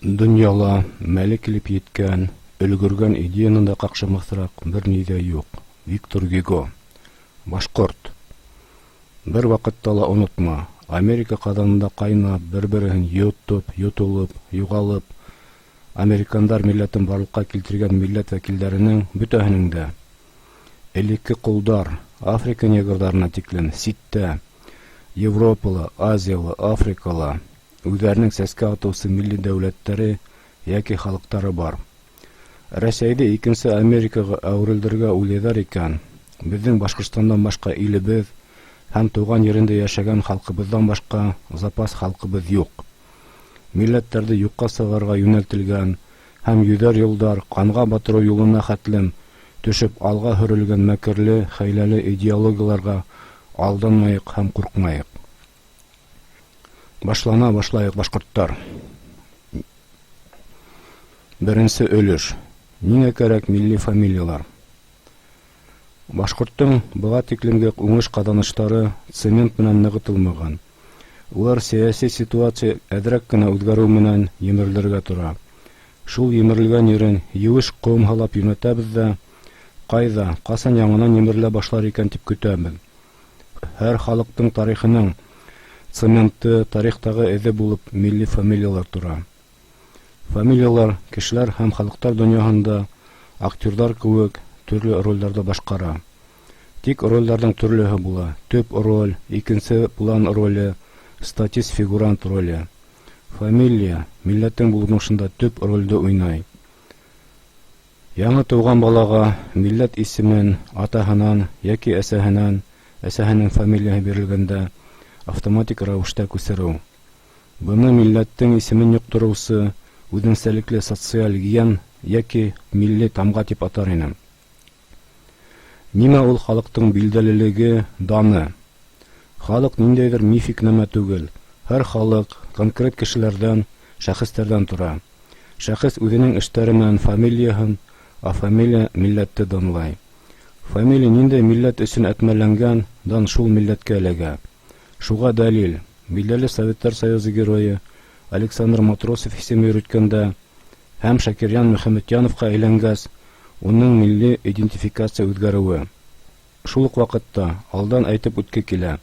Донъяла мәле килеп еткән, өлгөргән идеянан да ҡаҡшамаҫыраҡ бер ни ҙә юҡ. Виктор Гюго. Башҡорт. Бер ваҡытта ла онотма, Америка ҡаҙанында ҡайнап, бер-береһен йотоп, йотолоп, юғалып, американдар милләтен барлыҡҡа килтергән милләт вәкилдәренең бөтәһенең дә, элекке ҡолдар, Африка негрҙарына тиклем, ситтә, Европала, Азияла, Африкала, үҙҙәренең сәскә атыусы милли дәүләттәре йәки халыҡтары бар. Рәсәйҙе икенсе Америкаға әүерелдерергә уйлайҙар икән, беҙҙең Башҡортостандан башҡа илебеҙ һәм тыуған ерендә йәшәгән халҡыбыҙҙан башҡа запас халҡыбыҙ юҡ. Милләттәрҙе юҡҡа сығарырға йүнәлтелгән һәм йөҙәр йылдар ҡанға батырыу юлына хәтлем төшөп алға һөрөлгән мәкерле, хәйләле идеологияларға алданмайыҡ һәм ҡурҡмайыҡ. Башлана башлайыҡ, башҡорттар. Беренсе өлөш. Ниңә кәрәк милли фамилиялар? Башҡорттоң быға тиклемге уңыш-ҡаҙаныштары цемент менән нығытылмаған. Улар сәйәси ситуация әҙерәк кенә үҙгәреү менән емерелергә тора. Шул емерелгән ерен еүеш ҡом һалап йүнәтәбеҙ ҙә, ҡайҙа, ҡасан яңынан емерелә башлар икән тип көтәбеҙ. Һәр халыҡтың тарихының цементы, тарихтағы эҙе булып милли фамилиялар тора. Фамилиялар кешеләр һәм халыҡтар донъяһында актерҙар кеүек төрлө ролдәрҙе башҡара. Тик ролдәрҙең төрлөһө була, төп роль, икенсе план роле, статист-фигурант роле. Фамилия милләттең булмышында төп ролде уйнай. Яңы тыуған балаға милләт исемен атаһынан йәки әсәһенән, әсәһенең фамилияһы бирелгәндә, автоматик рәүештә күсереү. Быны милләттең исемен йоҡтороусы үҙенсәлекле социаль ген йәки милли тамға тип атар инем. Нимә ул халыҡтың билдәлелеге, даны? Халыҡ ниндәйҙер мифик нәмә түгел. Һәр халыҡ конкрет кешеләрҙән, шәхестәрҙән тора. Шәхес үҙенең эштәре менән фамилияһын, ә фамилия милләтте данлай. Фамилия ниндәй милләт өсөн әтмәлләнгән, дан шул милләткә эләгә. Шуға дәлил, билдәле Советтар Союзы Геройы Александр Матросов исеме йөрөткәндә һәм Шакирьян Мөхәммәтьяновҡа әйләнгәс, уның милли идентификация үҙгәреүе. Шул уҡ ваҡытта, алдан әйтеп үтке килә,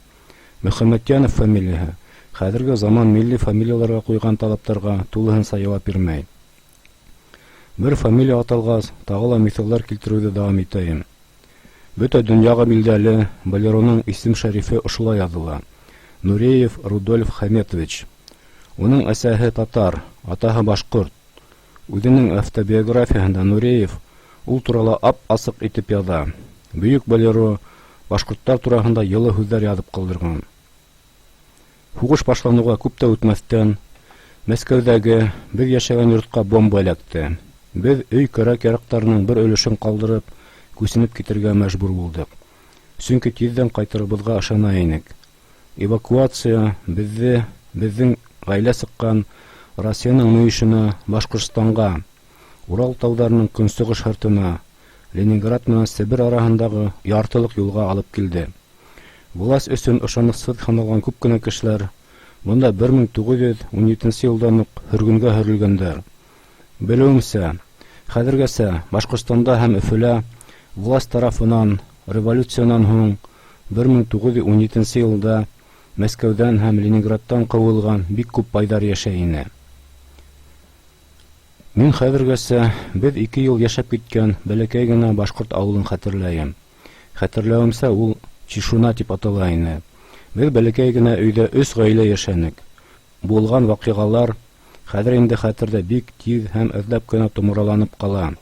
Мөхәммәтьянов фамилияһы хәҙерге заман милли фамилияларға ҡуйған талаптарға тулыһынса яуап бирмәй. Бер фамилия аталғас, тағы ла миҫалдар килтереүҙе дауам итәйем. Бөтә донъяға билдәле Болероның исем-шәрифе ошолай яҙыла, Нуреев Рудольф Хаметович. Уның әсәһе татар, атаһы башҡорт. Үҙенең автобиографияһында Нуреев ул турала ап-асыҡ итеп яҙа. Бөйөк Болеро башҡорттар тураһында йылы һүҙҙәр яҙып ҡалдырған. Һуғыш башланыуға күп тә үтмәҫтән, Мәскәүҙәге беҙ йәшәгән йортҡа бомба эләкте. Беҙ өй кәрәк-яраҡтарының бер өлөшөн ҡалдырып, күсенеп китергә мәжбүр булдыҡ. Сөнки тиҙҙән ҡайтырыбыҙға ышана инек. Эвакуация беҙҙе, беҙҙең ғаилә сыҡҡан Россияның мөйөшөнә, Башҡортостанға, Урал тауҙарының көнсығыш һыртына, Ленинград менән Себер араһындағы яртылыҡ юлға алып килде. Власть өсөн ышанысһыҙ һаналған күп кенә кешеләр бында 1917 нсе йылдан уҡ һөргөнгә һөрөлгәндәр. Белеүемсә, хәҙергәсә Башҡортостанда һәм Өфөлә власть тарафынан революциянан һуң 1917 нсе йылда Мәскәүҙән һәм Ленинградтан ҡыуылған бик күп байҙар йәшәй ине. Мин хәҙергәсә беҙ ике йыл йәшәп киткән бәләкәй генә башҡорт ауылын хәтерләйем. Хәтерләүемсә, ул Чишуна дип атала ине. Без бәләкәй генә өйдә өч гаилә яшәнек. Булган вакыйгалар хәзер инде хәтердә бик тиз һәм эзләп кенә томраланып кала.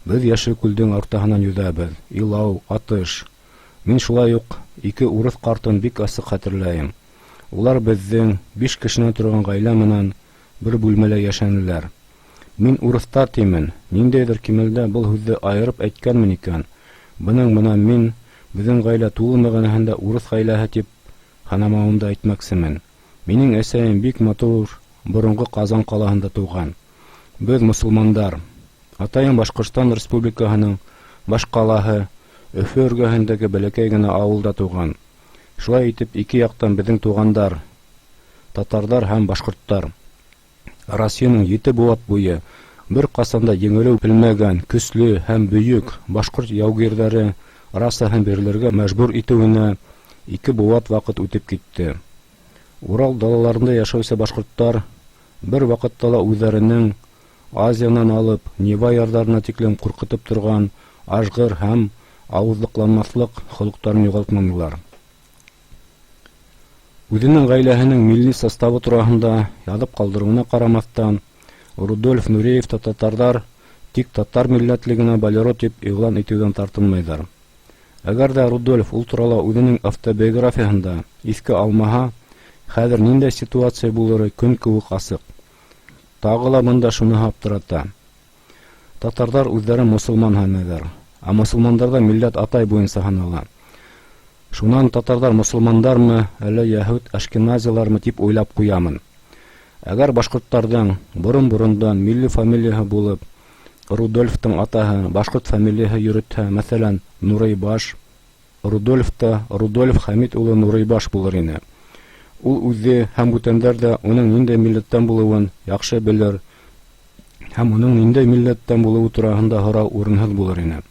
Без Яшел күлдең уртаһынан йөзәбез. Илау, атыш. Мин шулай ук ике урыс картын бик ачык хәтерләем. Улар безнең, биш кешенән торган гаилә менән бер бүлмәлә яшәнеләр. Мин урыҫтар тимен, ниндәйҙер кимәлдә был һүҙҙе айырып әйткәнмен икән, бының менән мин беҙҙең ғаилә тулы мәғәнәһендә урыҫ ғаиләһе тип һанамауымды әйтмәксемен. Минең әсәйем бик матур боронғо Ҡазан ҡалаһында тыуған. Беҙ мосолмандар. Атайым Башҡортостан Республикаһының баш ҡалаһы Өфө эргәһендәге бәләкәй генә ауылда тыуған. Шулай итеп, ике яҡтан беҙҙең туғандар, татарҙар һәм башҡорттар. Россиянең ете быуат буйы бер ҡасан да еңелеү белмәгән көслө һәм бөйөк башҡорт яугирҙәре расаһын бирелергә мәжбүр итеүенә ике быуат ваҡыт үтеп китте. Урал далаларында йәшәүсе башҡорттар бер ваҡытта ла үҙҙәренең Азиянан алып Нева ярҙарына тиклем ҡурҡытып торған ажғыр һәм ауыҙлыҡланмаҫлыҡ холоҡтарын юғалтманылар. Үҙенең ғаиләһенең милли составы тураһында яҙып ҡалдырыуына ҡарамаҫтан, Рудольф Нуреев та татарҙар тик татар милләтле генә болеро тип иғлан итеүҙән тартынмайҙар. Әгәр ҙә Рудольф ул турала үҙенең автобиографияһында иҫкә алмаһа, хәҙер ниндәй ситуация булыры көн кеүек асыҡ. Тағы ла бында шуныһы аптырата. Татарҙар үҙҙәрен мосолман һанайҙар, ә мосолмандарҙа милләт атай буйынса һанала. Шунан татарҙар мосолмандармы, әллә йәһүд ашкеназилармы тип уйлап ҡуямын. Әгәр башҡорттарҙың борон-борондан милли фамилияһы булып, Рудольфтың атаһы башҡорт фамилияһы йөрөтһә, мәҫәлән, Нурыйбаш, Рудольф та Рудольф Хәмит улы Нурыйбаш булыр ине. Ул үҙе һәм бүтәндәр ҙә уның ниндәй милләттән булыуын яҡшы белер һәм уның ниндәй милләттән булыуы тураһында һорау урынһыҙ булыр ине.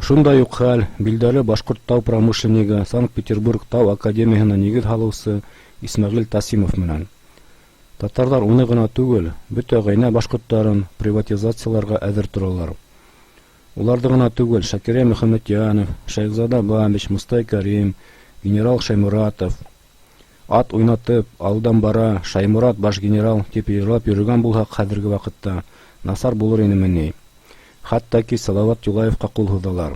Шундай уҡ хәл билдәле башҡорт тау промышленнигы, Санкт-Петербург тау академияһына нигеҙ һалыусы Исмәғил Тасимов менән. Татарҙар уны ғына түгел, бөтә ғәйнә башҡорттарын приватизацияларға әҙер торалар. Уларҙы ғына түгел, Шакирйән Мөхәммәтйәнов, Шәйехзада Бабич, Мостай Кәрим, генерал Шайморатов. Ат уйнатып, алдан бара, Шайморат баш генерал тип йырлап йөрөгән булһаҡ хәҙерге ваҡытта, насар булыр инеме ни? Хатта ки Салават Юлаевҡа ҡул һуҙалар.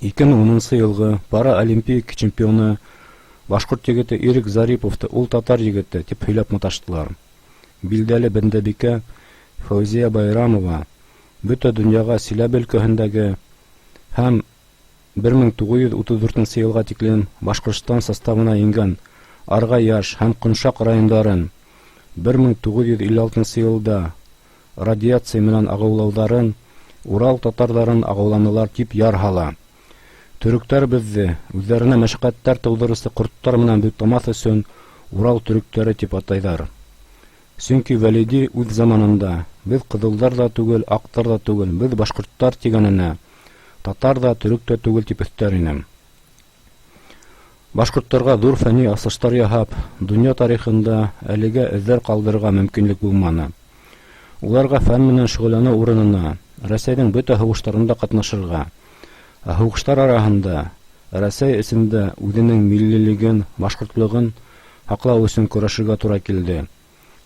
2010 йылғы параолимпик чемпионы башҡорт егете Ирек Зариповты ул татар егете тип һөйләп маташтылар. Билдәле бәндәбикә Фәүзиә Байрамова бөтә донъяға Силәбе өлкәһендәге һәм 1934 йылға тиклем Башҡортостан составына ингән Арғаяш һәм Ҡоншаҡ райондарын 1956 йылда радиация менән ағыулауҙарын Урал татарҙарын ағыуланылар тип яр һала. Төрөктәр беҙҙе үҙҙәренә мәшәҡәттәр тыуҙырыусы ҡорттар менән бутамаҫ өсөн Урал төрөктәре тип атайҙар. Сөнки Вәлиди үҙ заманында беҙ ҡыҙылдар ҙа түгел, аҡтар ҙа түгел, беҙ башҡорттар тигәненә татар ҙа, төрөк тә түгел тип өҫтәр инем. Башҡорттарға ҙур фәнни асыштар яһап, донъя тарихында әлегә эҙҙәр ҡалдырырға мөмкинлек булманы. Уларға фән менән шөғөлләнеү урынына Рәсәйҙең бөтә һуғыштарында ҡатнашырға, ә һуғыштар араһында Рәсәй эсендә үҙенең миллилеген, башҡортлоғон һаҡлау өсөн көрәшергә тура килде.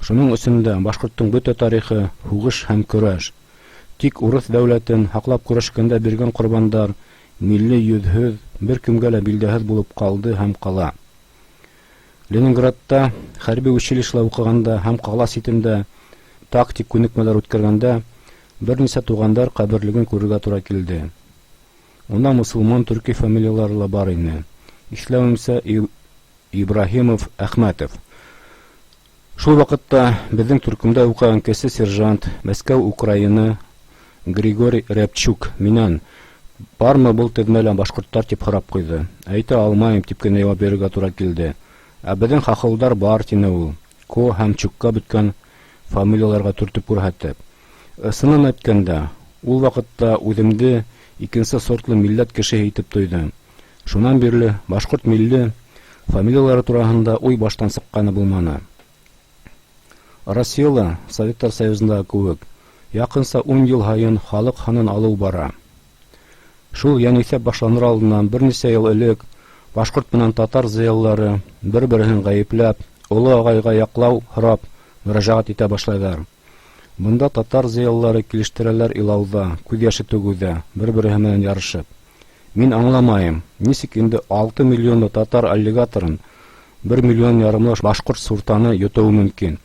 Шуның өсөн дә башҡорттоң бөтә тарихы һуғыш һәм көрәш. Тик урыҫ дәүләтен һаҡлап көрәшкәндә биргән ҡорбандар милли йөҙһөҙ, бер кемгә лә билдәһеҙ булып ҡалды һәм ҡала. Ленинградта хәрби училищела уҡығанда һәм ҡала ситендә тактик күнекмәләр үткәргәндә бер нисә туғандар ҡәберлеген күрергә тура килде. Унда мосолман төрки фамилиялары ла бар ине. Иҫләүемсә, Ибраһимов, Әхмәтов. Шул ваҡытта беҙҙең төркөмдә уҡыған кесе сержант Мәскәү украины Григорий Рябчук минән бармы был теҙмәлә башҡорттар тип һорап ҡуйҙы. Әйтә алмайым тип кенә яуап бирергә тура килде. Ә беҙҙең хахолдар бар, тине ул. Ко һәм Чукка бөткән фамилияларға төртөп күрһәтеп. Ысынын әйткәндә, ул ваҡытта үҙемде икенсе сортлы милләт кешеһе итеп тойҙом. Шунан бирле башҡорт милли фамилиялары тураһында уй баштан сыҡҡаны булманы. Россияла, Советтар Союзындағы кеүек, яҡынса 10 йыл һайын халыҡ һанын алыу бара. Шул йәниҫәп башланыр алдынан бер нисә йыл элек башҡорт менән татар зыялылары бер-береһен ғәйепләп, оло ағайға яҡлау һорап мөрәжәғәт итә башлайҙар. Бында татар зыялылары килештерәләр илауҙа, күҙ йәше түгеүҙә, бер-береһе менән ярышып. Мин аңламайым, нисек инде 6 миллионлы татар аллигаторын 1 миллион ярымлы башҡорт суртаны йотоуы мөмкин?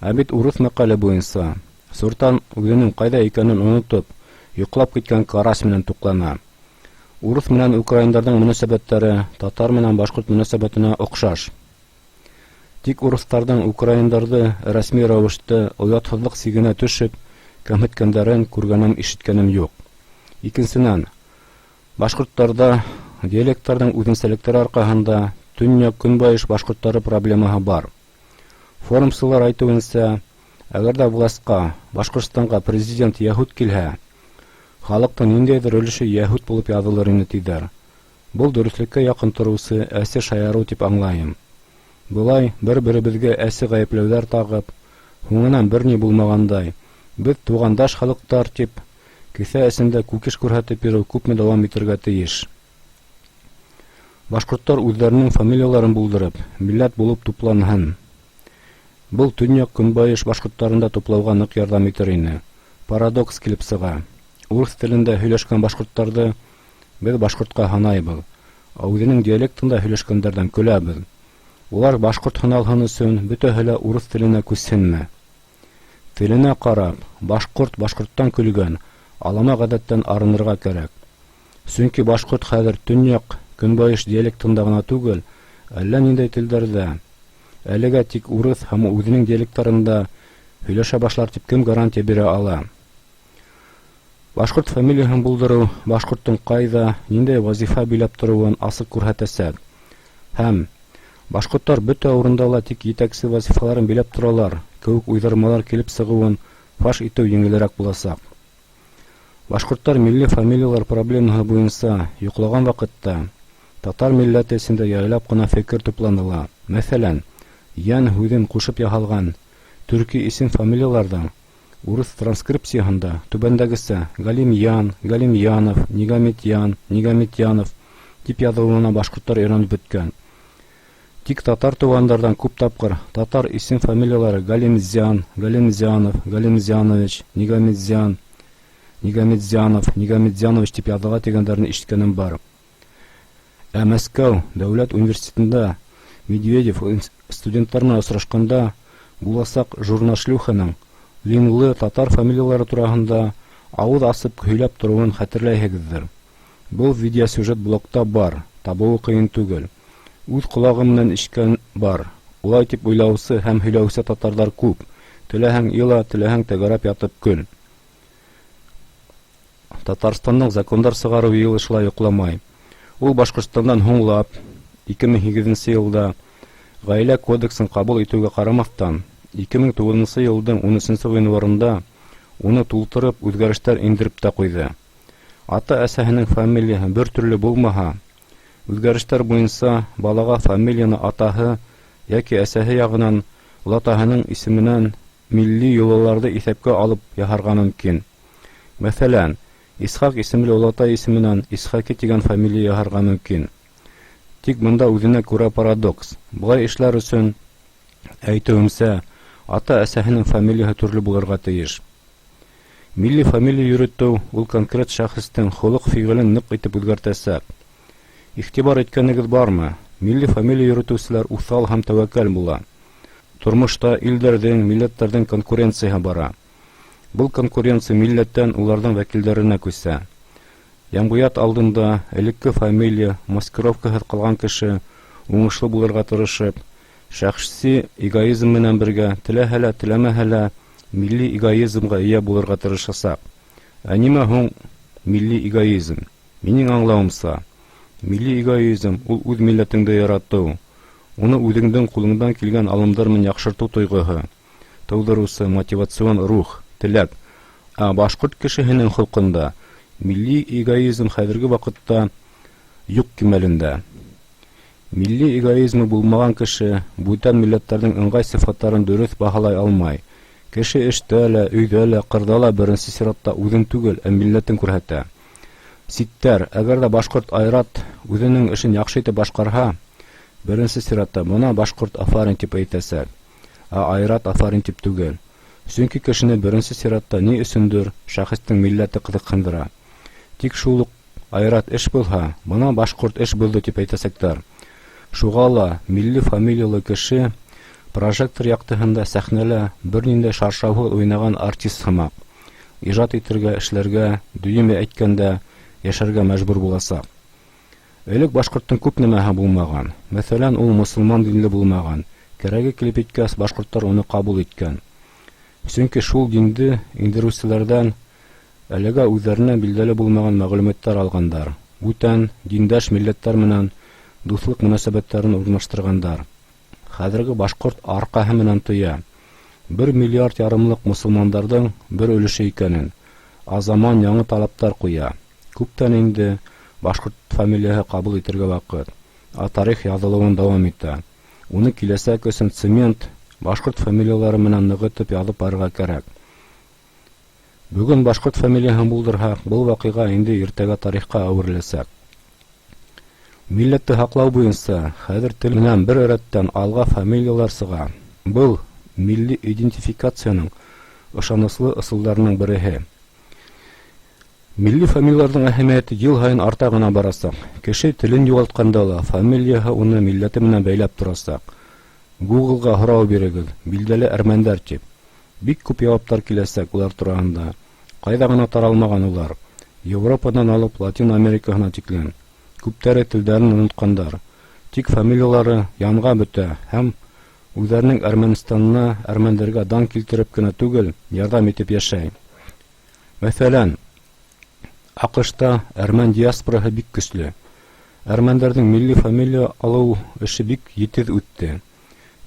Ә бит урыҫ мәҡәле буйынса, суртан үҙенең ҡайҙа икәнен онотоп, йоҡлап киткән карась менән туҡлана. Урыҫ менән украиндарҙың мөнәсәбәттәре татар менән башҡорт мөнәсәбәтенә оҡшаш. Тик урыҫтарҙың украиндарҙы рәсми рәүештә оятһыҙлыҡ сигенә төшөп кәмһеткәндәрен күргәнем, ишеткәнем юҡ. Икенсенән, башҡорттарҙа диалекттарҙың үҙенсәлектәре арҡаһында төньяҡ-көнбайыш башҡорттары проблемаһы бар. Форумсылар әйтеүенсә, әгәр ҙә власҡа, Башҡортостанға президент йәһүд килһә, халыҡтың ниндәйҙер өлөшө йәһүд булып яҙылыр ине тиҙәр. Был дөрөҫлөккә яҡын тороусы әсе шаярыу тип аңлайым. Былай бер-беребеҙгә әсе ғәйепләүҙәр тағып, һуңынан бер ни булмағандай, беҙ туғандаш халыҡтар тип, кеҫә эсендә кукиш күрһәтеп йөрөү күпме дауам итергә тейеш? Башҡорттар үҙҙәренең фамилияларын булдырып, милләт булып тупланһын. Был төньяҡ-көнбайыш башҡорттарын да туплауға ныҡ ярҙам итер ине. Парадокс килеп сыға. Урыҫ телендә һөйләшкән башҡорттарҙы беҙ башҡортҡа һанайбыҙ, ә үҙенең диалектында һөйләшкәндәрҙән көләбеҙ. Улар башҡорт һаналһын өсөн бөтәһе лә урыҫ теленә күсһенме? Теленә ҡарап, башҡорт башҡорттан көлгән алама ғәҙәттән арынырға кәрәк. Сөнки башҡорт хәҙер төньяҡ-көнбайыш диалектында ғына түгел, әллә ниндәй телдәрҙә, әлегә тик урыҫ һәм үҙенең диалекттарында һөйләшә башлар тип кем гарантия бирә ала? Башҡорт фамилияһын булдырыу башҡорттоң ҡайҙа, ниндәй вазифа биләп тороуын асыҡ күрһәтәсәк. Һәм башҡорттар бөтә урында ла тик етәксе вазифаларын биләп торалар кеүек уйҙырмалар килеп сығыуын фаш итеү еңелерәк буласаҡ. Башҡорттар милли фамилиялар проблемаһы буйынса йоҡлаған ваҡытта татар милләте эсендә яйлап ҡына фекер тупланыла. Мәҫәлән, йән һүҙен ҡушып яһалған төрки исем-фамилияларҙың урыҫ транскрипцияһында түбәндәгесә Галимйан, Галимьянов, Нигамитйан, Нигамитьянов тип яҙылыуына башҡорттар өйрәнеп бөткән. Тик татар туғандарҙан күп тапҡыр татар исем-фамилиялары Галимзян, Галимзянов, Галимзянович, Нигамитзян, Нигамитзянов, Нигамитзянович тип яҙыла тигәндәрен ишеткәнем бар. Ә Мәскәү дәүләт университетында Медведев студенттар менән осрашҡанда буласаҡ журнашлюханың линлы татар фамилиялары тураһында ауыҙ асып һөйләп тороуын хәтерләйһегеҙҙер. Был видеосюжет блогта бар, табыуы ҡыйын түгел. Үҙ ҡолағым менән ишеткән бар. Улай тип уйлаусы һәм һөйләүсе татарҙар күп. Теләһәң ила, теләһәң тәгәрәп ятып көл. Татарстандың закондар сығарыу йыйылышы ла йоҡламай. Ул Башҡортостандан һуңлап, 2008 йылда Ғаилә кодексын ҡабул итеүгә ҡарамаҫтан, 2009 йылдың 13 ғинварында уны тултырып үҙгәрештәр индереп тә ҡуйҙы. Ата-әсәһенең фамилияһы бер төрлө булмаһа, үҙгәрештәр буйынса балаға фамилияны атаһы йәки әсәһе яғынан олатаһының исеменән милли йолаларҙы иҫәпкә алып яһарға мөмкин. Мәҫәлән, Исхаҡ исемле олатай исеменән Исхаки тигән фамилия яһарға мөмкин. Тик бында үҙенә күрә парадокс. Былай эшләр өсөн, әйтеүемсә, ата-әсәһенең фамилияһы төрлө булырға тейеш. Милли фамилия йөрөтөү ул конкрет шәхестең холоҡ-фиғелен ныҡ итеп үҙгәртәсәк. Иғтибар иткәнегеҙ бармы? Милли фамилия йөрөтөүселәр уҫал һәм тәүәккәл була. Тормошта илдәрҙең, милләттәрҙең конкуренцияһы бара. Был конкуренция милләттән уларҙың вәкилдәренә күсә. Йәмғиәт алдында элекке фамилия, маскировкаһыҙ ҡалған кеше уңышлы булырға тырышып, шәхси эгоизм менән бергә, теләһә лә, теләмәһә лә, милли эгоизмға эйә булырға тырышасаҡ. Ә нимә һуң милли эгоизм? Минең аңлауымса, милли эгоизм ул үҙ милләтеңде яратыу, уны үҙеңдең ҡулыңдан килгән алымдар менән яҡшыртыу тойғоһо, тыуҙырыусы мотивацион рух, теләк. Ә башҡорт кешеһенең холҡонда милли эгоизм хәҙерге ваҡытта юҡ кимәлендә. Милли эгоизмы булмаған кеше бүтән милләттәрҙең ыңғай сифаттарын дөрөҫ баһалай алмай. Кеше эштә лә, өйҙә лә, ҡырҙа ла беренсе сиратта үҙен түгел, ә милләтен күрһәтә. Ситтәр, әгәр ҙә башҡорт Айрат үҙенең эшен яҡшы итеп башҡарһа, беренсе сиратта бына башҡорт афарин тип әйтәсәк, ә Айрат афарин тип түгел. Сөнки кешене беренсе сиратта ни өсөндөр шәхестең милләте ҡыҙыҡһындыра. Тик шул уҡ Айрат эш булһа, бына башҡорт эш булды тип әйтәсәктәр. Шуға ла милли фамилиялы кеше прожектор яҡтыһында сәхнәлә бер ниндәй шаршауһыҙ уйнаған артист һымаҡ. Ижад итергә, эшләргә, дөйөм әйткәндә, йәшәргә мәжбүр буласаҡ. Элек башҡорттоң күп нәмәһе булмаған. Мәҫәлән, ул мосолман динле булмаған. Кәрәге килеп еткәс, башҡорттар уны ҡабул иткән. Сөнки шул динде индереүселәрҙән әлегә үҙҙәренә билдәле булмаған мәғлүмәттәр алғандар. Бүтән диндәш милләттәр менән дуҫлыҡ мөнәсәбәттәрен урынлаштырғандар. хәҙерге башҡорт арҡаһы менән тоя, бер миллиард ярымлыҡ мосолмандарҙың бер өлөшө икәнен. Ә заман яңы талаптар ҡуя. Күптән инде башҡорт фамилияһы ҡабул итергә ваҡыт. Ә тарих яҙылыуын дауам итә. Уны киләсәк өсөн цемент, башҡорт фамилиялары менән нығытып яҙып барырға кәрәк. Бөгөн башҡорт фамилияһын булдырһаҡ, был ваҡиға инде иртәгә тарихҡа әүереләсәк. Милләтте һаҡлау буйынса хәҙер тел менән бер рәттән алға фамилиялар сыға. Был милли идентификацияның ышаныслы ысулдарының береһе. Милли фамилияларҙың әһәмиәте йыл һайын арта ғына барасаҡ. Кеше телен юғалтҡанда ла фамилияһы уны милләте менән бәйләп торасаҡ. Гуглға һорау бирегеҙ, билдәле әрмәндәр тип. Бик күп яуаптар киләсәк улар тураһында. Ҡайҙа ғына таралмаған улар. Европанан алып Латин Америкаһына тиклем. Күптәре телдәрен онотҡандар. Тик фамилиялары янға бөтә һәм үҙҙәренең Әрмәнстанына, әрмәндәргә дан килтереп кенә түгел, ярҙам итеп йәшәй. Мәҫәлән, АҠШ-та әрмән диаспораһы бик көслө. Әрмәндәрҙең милли фамилия алыу эше бик етеҙ үтте.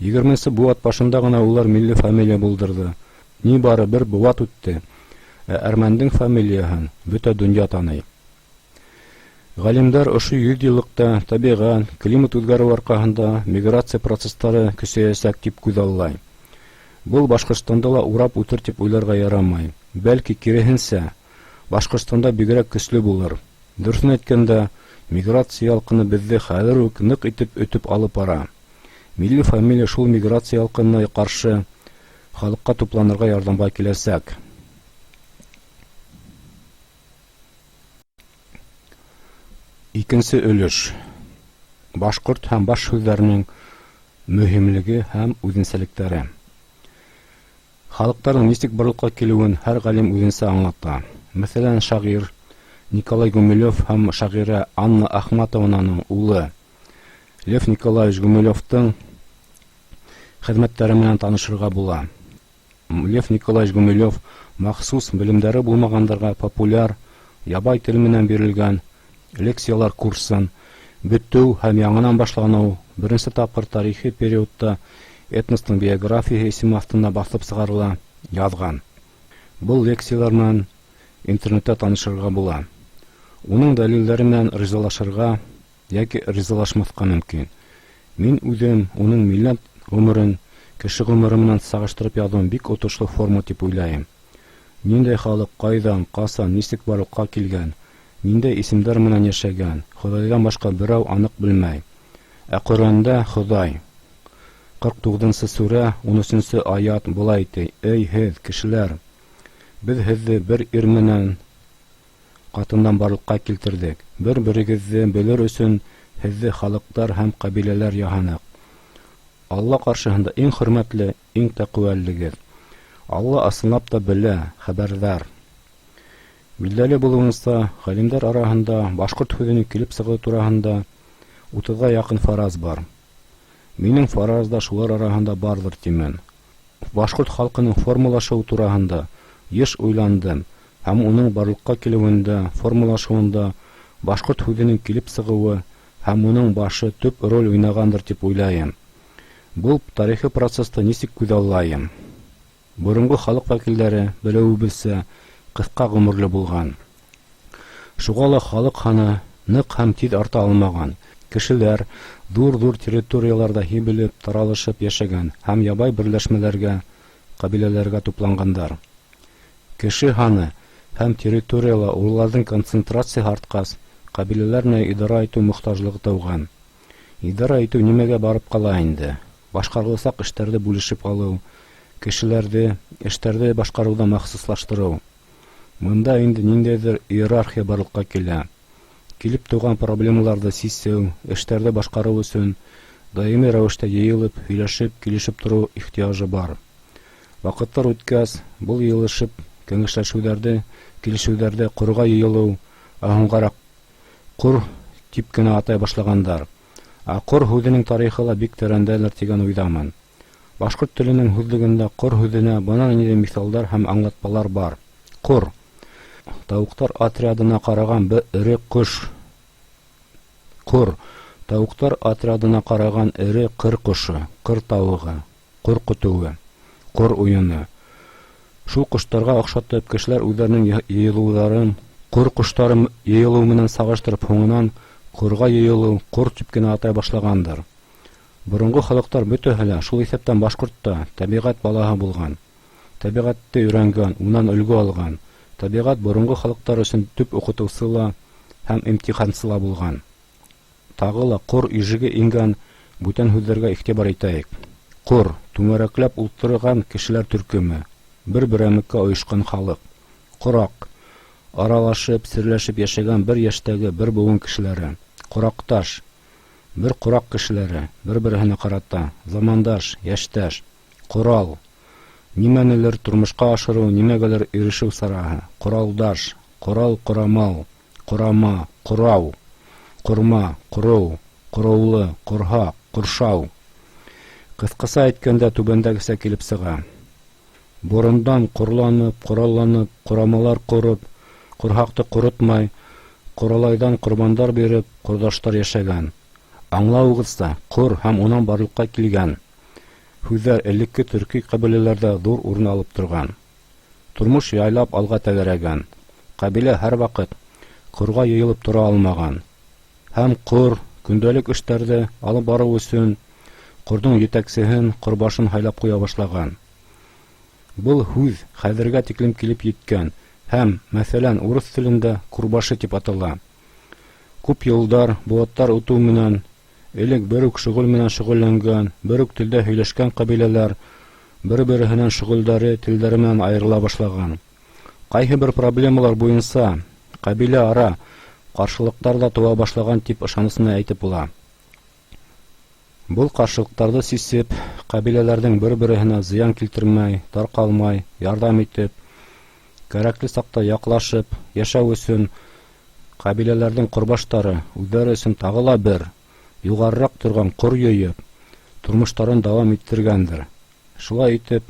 20-нсе быуат башында ғына улар милли фамилия булдырҙы. Ни бары бер быуат үтте, ә әрмәндең фамилияһын бөтә донъя таный. Ғалимдар ошо 100 йыллыҡта тәбиғәт, климат үҙгәреү арҡаһында миграция процесстары көсәйәсәк тип күҙаллай. Был Башҡортостанда ла урап үтер тип уйларға ярамай. Бәлки, киреһенсә, Башҡортостанда бигерәк көслө булыр. Дөрөҫөн әйткәндә, миграция ялҡыны беҙҙе хәҙер үк ныҡ итеп өтөп алып бара. Милли фамилия шул миграция ялҡынына ҡаршы халыҡҡа тупланырға ярҙамға киләсәк. Икенсе өлөш. Башҡорт һәм баш һүҙҙәренең мөһимлеге һәм үҙенсәлектәре. Халыҡтарҙың нисек барлыҡҡа килеүен һәр ғалим үҙенсә аңлата. Мәҫәлән, шағир Николай Гумилев һәм шағирә Анна Ахматованың улы Лев Николаевич Гумилевтың хеҙмәттәре менән танышырға була. Лев Николаевич Гумилев махсус белемдәре булмағандарға популяр, ябай тел менән бирелгән лекциялар курсын бөтөү һәм яңынан башланыу беренсе тапҡыр тарихи периодта этностың биографияһы исеме аҫтында баҫып сығарыла яҙған. Был лекциялар менән интернетта танышырға була. Уның дәлилдәре менән ризалашырға йәки ризалашмаҫҡа мөмкин. Мин үҙем уның милләт ғүмерен кеше ғүмере менән сағыштырып яҙыуын бик отошло форма тип уйлайым. Ниндәй халыҡ ҡайҙан, ҡасан, нисек барлыҡҡа килгән, ниндәй исемдәр менән йәшәгән, Хоҙайҙан башҡа берәү аныҡ белмәй. Ә Ҡөрьәндә Хоҙай 49-нсы сүрә, 13-нсе аят былай ти: Эй һеҙ, кешеләр, беҙ һеҙҙе бер ир менән ҡатындан барлыҡҡа килтерҙек. Бер-берегеҙҙе белер өсөн һеҙҙе халыҡтар һәм ҡәбиләләр яһаныҡ. Алла ҡаршыһында иң хөрмәтле, иң тәҡүәллегеҙ. Алла ысынлап та белә, хәбәрҙар. Билдәле булыуынса, ғалимдар араһында башҡорт һүҙенең килеп сығыуы тураһында 30-ға яҡын фараз бар. Минең фараз да шулар араһында барҙыр тимен. Башҡорт халҡының формалашыуы тураһында йыш уйландым һәм уның барлыҡҡа килеүендә, формалашыуында башҡорт һүҙенең килеп сығыуы һәм уның башы төп роль уйнағандыр тип уйлайым. Был тарихи процессты нисек күҙаллайым? Боронғо халыҡ вәкилдәре, белеүебеҙсә, ҡыҫҡа ғүмерле булған. Шуға ла халыҡ һаны ныҡ һәм тиҙ арта алмаған. Кешеләр ҙур-ҙур территорияларҙа һибелеп, таралышып йәшәгән һәм ябай берләшмәләргә, ҡәбиләләргә тупланғандар. Кеше һаны һәм территорияла уларҙың концентрацияһы артҡас, ҡәбиләләр менән идара итеү мохтажлығы тыуған. Идара итеү нимәгә барып ҡала инде? Башҡарыласаҡ эштәрҙе бүлешеп алыу, кешеләрҙе, эштәрҙе башҡарыуҙа махсуслаштырыу. Бында инде ниндәйҙер иерархия барлыҡҡа килә. Килеп тыуған проблемаларҙы сисеү, эштәрҙе башҡарыу өсөн даими рәүештә йыйылып, һөйләшеп, килешеп тороу ихтыяжы бар. Ваҡыттар үткәс, был йыйылышып, кәңәшләшеүҙәрҙе, килешеүҙәрҙе ҡорға йыйылыу, ә һуңғараҡ ҡор тип кенә атай башлағандар. Ә ҡор һүҙенең тарихы ла бик тәрәндәлер тигән уйҙамын. Башҡорт теленең һүҙлегендә ҡор һүҙенә бына ниндәй миҫалдар һәм аңлатмалар бар. Ҡор тауыҡтар отрядына ҡараған бер эре ҡош. Ҡор Тауыҡтар отрядына ҡараған эре ҡыр ҡошо, ҡыр тауығы, ҡор көтөүе, ҡор уйыны. Шул ҡоштарға оҡшатып, кешеләр үҙҙәренең йыйылыуҙарын ҡор ҡоштары йыйылыу менән сағыштырып, һуңынан ҡорға йыйылыу, ҡор тип кенә атай башлағандыр. Боронғо халыҡтар бөтәһе лә, шул иҫәптән башҡорт та, тәбиғәт балаһы булған. Тәбиғәтте өйрәнгән, унан өлгө алған. Тәбиғәт боронғо халыҡтар өсөн төп уҡытыусы ла һәм имтихансы ла булған. Тағы ла ҡор ижеге ингән бүтән һүҙҙәргә иғтибар итәйек. Ҡор түңәрәкләп ултырған кешеләр төркөмө, бер берәмлеккә ойошҡан халыҡ. Ҡораҡ аралашып, серләшеп йәшәгән бер йәштәге бер быуын кешеләре. Ҡораҡташ бер ҡораҡ кешеләре, бер-береһенә ҡарата, замандаш, йәштәш. Ҡорал нимәнелер тормошҡа ашырыу, нимәгәлер ирешеү сараһы. Ҡоралдаш, ҡорал, ҡорамал, ҡорама, ҡорау, ҡорма, ҡороу, ҡороулы, ҡорһаҡ, ҡоршау. Ҡыҫҡаса әйткәндә, түбәндәгесә килеп сыға. Борондан ҡорланып, ҡоралланып, ҡорамалар ҡороп, ҡорһаҡты ҡоротмай, ҡоралайҙан ҡорбандар биреп, ҡорҙаштар йәшәгән. Аңлауығыҙса, ҡор һәм унан барлыҡҡа килгән һүҙҙәр элекке төрки ҡәбиләләрҙә ҙур урын алып торған. Тормош яйлап алға тәгәрәгән. Ҡәбилә һәр ваҡыт ҡорға йыйылып тора алмаған. Һәм ҡор, көндәлек эштәрҙе алып барыу өсөн ҡорҙоң етәксеһен, ҡорбашын һайлап ҡуя башлаған. Был һүҙ хәҙергә тиклем килеп еткән һәм, мәҫәлән, урыҫ телендә курбаши тип атала. Күп йылдар, быуаттар үтеү менән элек бер үк шөғөл менән шөғөлләнгән, бер үк телдә һөйләшкән ҡәбиләләр бер-береһенән шөғөлдәре, телдәре менән айырыла башлаған. Ҡайһы бер проблемалар буйынса ҡәбилә ара ҡаршылыҡтар ҙа тыуа башлаған тип ышаныс менән әйтеп була. Был ҡаршылыҡтарҙы сисеп, ҡәбиләләрҙең бер-береһенә зыян килтермәй, тарҡалмай, ярҙам итеп, кәрәкле саҡта яҡлашып йәшәү өсөн ҡәбиләләрҙең ҡорбаштары үҙҙәре өсөн тағы ла бер, юғарыраҡ торған ҡор йыйып, тормоштарын дауам иттергәндер. Шулай итеп,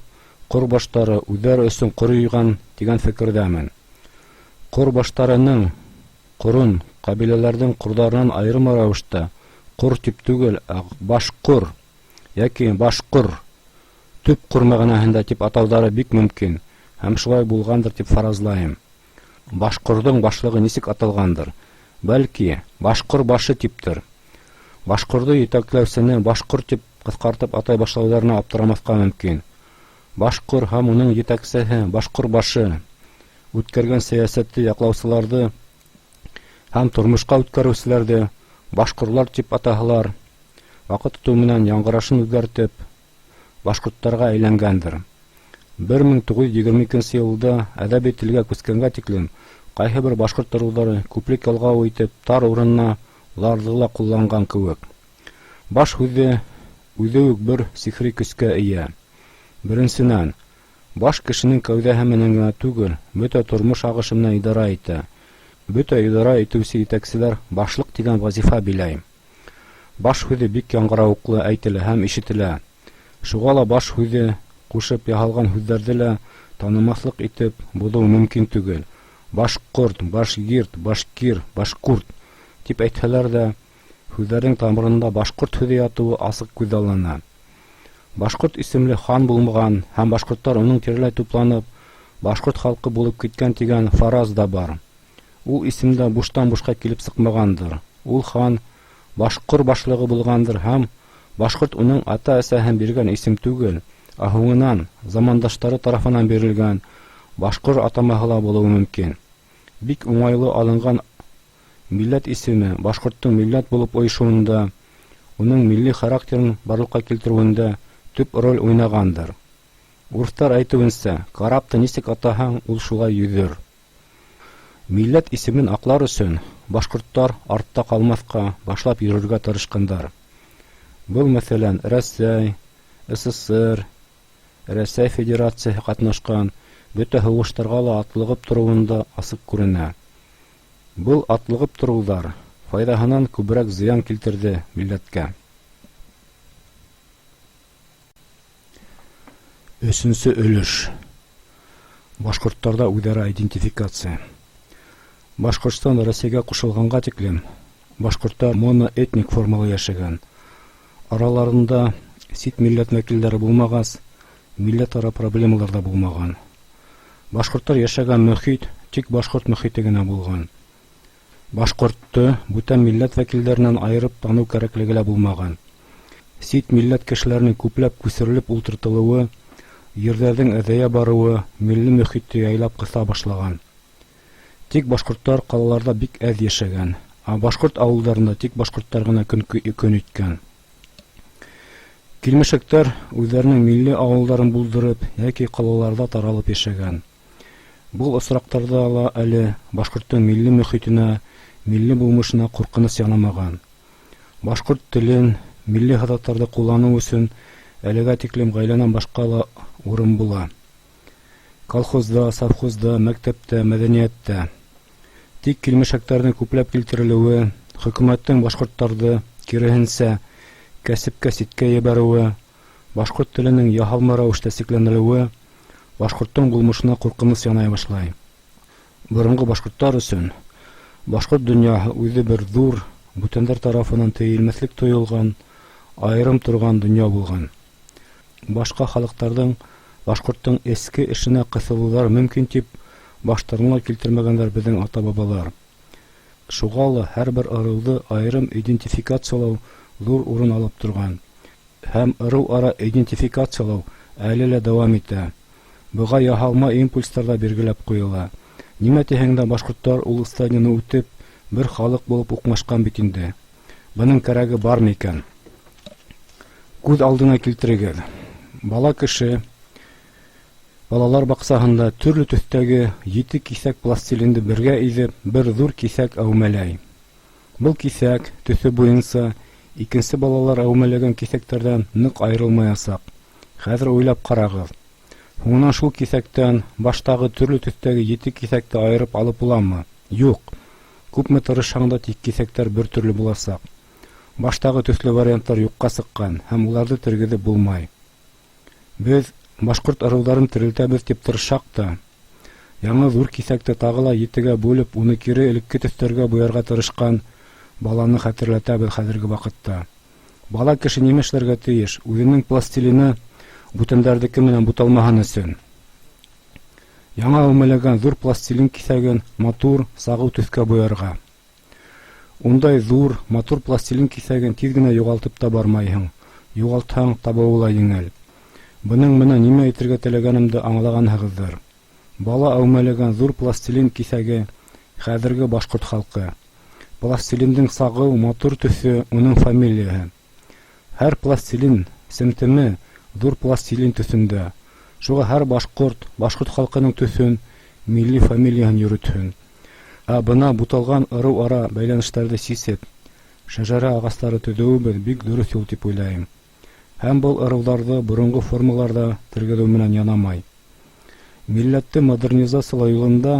ҡор баштары үҙҙәре өсөн ҡор йыйған тигән фекерҙәмен. Ҡор баштарының ҡорон ҡәбиләләрҙең ҡорҙарынан айырым рәүештә ҡор тип түгел, ә башҡор йәки башҡор, төп ҡор мәғәнәһендә тип атауҙары бик мөмкин һәм шулай булғандыр тип фаразлайым. Башҡорҙоң башлығы нисек аталғандыр? Бәлки, башҡор башы типтер. Башҡорҙо етәкләүсене башҡор тип ҡыҫҡартып атай башлауҙарына аптырамаҫҡа мөмкин. Башҡор һәм уның етәксеһе башҡор башы үткәргән сәйәсәтте яҡлаусыларҙы һәм тормошҡа үткәреүселәрҙе башҡорлар тип атаһалар, ваҡыт үтеү менән яңғырашын үҙгәртеп, башҡорттарға әйләнгәндер. 1922 йылда әҙәби телгә күскәнгә тиклем ҡайһы бер башҡорт ырыуҙары күплек ялғауы итеп тар урынына ларҙы ла ҡулланған кеүек. Баш һүҙе үҙе үк бер сихри көскә эйә. Беренсенән, баш кешенең кәүҙәһе менән генә түгел, бөтә тормош ағышы менән идара итә. Бөтә идара итеүсе етәкселәр башлыҡ тигән вазифа биләй. Баш һүҙе бик яңғырауыҡлы әйтелә һәм ишетелә. Шуға ла баш һүҙе ҡушып яһалған һүҙҙәрҙе лә танымаҫлыҡ итеп боҙоу мөмкин түгел. Башҡорт, башгирт, башкир, башҡурт тип әйтһәләр ҙә, һүҙҙәрҙең тамырында башҡорт һүҙе ятыуы асыҡ күҙаллана. Башҡорт исемле хан булмаған һәм башҡорттар уның тирәләй тупланып, башҡорт халҡы булып киткән тигән фараз да бар. Ул исем дә буштан бушҡа килеп сыҡмағандыр. Ул хан башҡор башлығы булғандыр һәм башҡорт уның ата-әсәһе биргән исем түгел, ә һуңынан замандаштары тарафынан бирелгән башҡор атамаһы ла булыуы мөмкин. Бик уңайлы алынған милләт исеме башҡорттоң милләт булып ойошоуында, уның милли характерын барлыҡҡа килтереүендә төп роль уйнағандыр. Урыҫтар әйтеүенсә, карапты нисек атаһаң, ул шулай йөҙөр. Милләт исемен аҡлар өсөн башҡорттар артта ҡалмаҫҡа, башлап йөрөргә тырышҡандар. Был, мәҫәлән, Рәсәй, СССР, Рәсәй Федерацияһы ҡатнашҡан бөтә һуғыштарға ла атлығып тороуында асыҡ күренә. Был атлығып тороуҙар файҙаһынан күберәк зыян килтерҙе милләткә. Өсөнсө өлөш. Башҡорттарҙа үҙ-ара идентификация. Башҡортостан Рәсәйгә ҡушылғанға тиклем башҡорттар моноэтник формала йәшәгән. Араларында сит милләт вәкилдәре булмағас, милләт-ара проблемалар да булмаған. Башҡорттар йәшәгән мөхит тик башҡорт мөхите генә булған. Башҡортто бүтән милләт вәкилдәренән айырып таныу кәрәклеге лә булмаған. Сит милләт кешеләренең күпләп күсерелеп ултыртылыуы, ерҙәрҙең әҙәйә барыуы милли мөхитте яйлап ҡыҫа башлаған. Тик башҡорттар ҡалаларҙа бик әҙ йәшәгән, ә башҡорт ауылдарында тик башҡорттар ғына көн, көн иткән. Килмешәктәр үҙҙәренең милли ауылдарын булдырып йәки ҡалаларҙа таралып йәшәгән. Был осраҡтарҙа ла әле башҡорттоң милли мөхитенә, милли булмышына ҡурҡыныс янамаған. Башҡорт телен, милли һыҙаттарҙы ҡулланыу өсөн әлегә тиклем ғаиләнән башҡа ла урын була. Колхозда, совхозда, мәктәптә, мәҙәниәттә. Тик килмешәктәрҙең күпләп килтерелеүе, хөкүмәттең башҡорттарҙы, киреһенсә, кәсепкә ситкә ебәреүе, башҡорт теленең яһалма рәүештә сикләнелеүе башҡорттоң булмышына ҡурҡыныс янай башлай. Боронғо башҡорттар өсөн башҡорт донъяһы үҙе бер ҙур, бүтәндәр тарафынан тейелмәҫлек тойолған, айырым торған донъя булған. Башҡа халыҡтарҙың башҡорттоң эске эшенә ҡыҫылыуҙары мөмкин тип баштарына ла килтермәгәндәр беҙҙең ата-бабалар. Шуға ла һәр бер ырыуҙы айырым идентификациялау ҙур урын алып торған. Һәм ырыу-ара идентификациялау әле лә дауам итә. Быға яһалма импульстар ҙа биргеләп ҡуйыла. Нимә тиһәң дә, башҡорттар ул стадияны үтеп, бер халыҡ булып уҡмашҡан бит инде. Бының кәрәге бармы икән? Күҙ алдына килтерегеҙ: бала кеше балалар баҡсаһында төрлө төҫтәге ете киҫәк пластилинды бергә иҙеп, бер ҙур киҫәк әүмәләй. Был киҫәк, төҫө буйынса, икенсе балалар әүмәләгән киҫәктәрҙән ныҡ айырылмаясаҡ. Хәҙер уйлап ҡарағыҙ: һуңынан шул киҫәктән баштағы төрлө төҫтәге ете киҫәкте айырып алып буламы? Юҡ. Күпме тырышһаң да, тик киҫәктәр бер төрлө буласаҡ. Баштағы төҫлө варианттар юҡҡа сыҡҡан һәм уларҙы тергеҙеп булмай. Беҙ башҡорт ырыуҙарын терелтәбеҙ тип тырышһаҡ та, яңы ҙур киҫәкте тағы ла етегә бүлеп, уны кире элекке төҫтәргә буярға тырышҡан баланы хәтерләтәбеҙ хәҙерге ваҡытта. Бала кеше нимә эшләргә тейеш, үҙенең пластилины бүтәндәрҙеке менән буталмаһын өсөн? Яңы әүмәләгән ҙур пластилин киҫәген матур, сағыу төҫкә буярға. Ундай ҙур, матур пластилин киҫәген тиҙ генә юғалтып та бармайһың, юғалтһаң, табыуы ла еңел. Бының менән нимә әйтергә теләгәнемде аңлағанһығыҙҙыр. Бала әүмәләгән ҙур пластилин киҫәге хәҙерге башҡорт халҡы. Пластилиндың сағыу, матур төҫө уның фамилияһы. Һәр пластилин семтеме ҙур пластилин төҫөндә. Шуға һәр башҡорт башҡорт халҡының төҫөн, милли фамилияһын йөрөтһөн. Ә бына буталған ырыу-ара бәйләнештәрҙе сисеп, шәжәрә ағастары төҙөүебеҙ бик дөрөҫ юл тип уйлайым. Һәм был ырыуҙарҙы боронғо формаларҙа тергеҙеү менән янамай. Милләтте модернизациялау юлында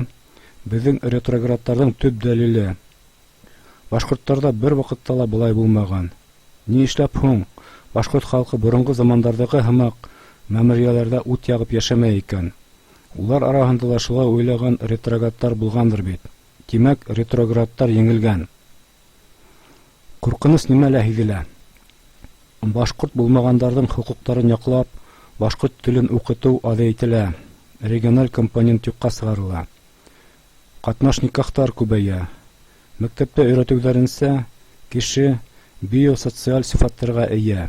беҙҙең ретроградтарҙың төп дәлиле. Башҡорттарҙа бер ваҡытта ла былай булмаған. Ни эшләп һуң башҡорт халҡы боронғо замандарҙағы һымаҡ мәмерйәләрҙә ут яғып йәшәмәй икән? Улар араһында ла шулай уйлаған ретроградтар булғандыр бит. Тимәк, ретроградтар еңелгән. Ҡурҡыныс нимәлә һиҙелә? Башҡорт булмағандарҙың хоҡуҡтарын яҡлап, башҡорт телен уҡытыу аҙәйтелә, региональ компонент юҡҡа сығарыла. Ҡатнаш никахтар күбәйә. Мәктәптә өйрәтеүҙәренсә, кеше биосоциаль сифаттарға эйә.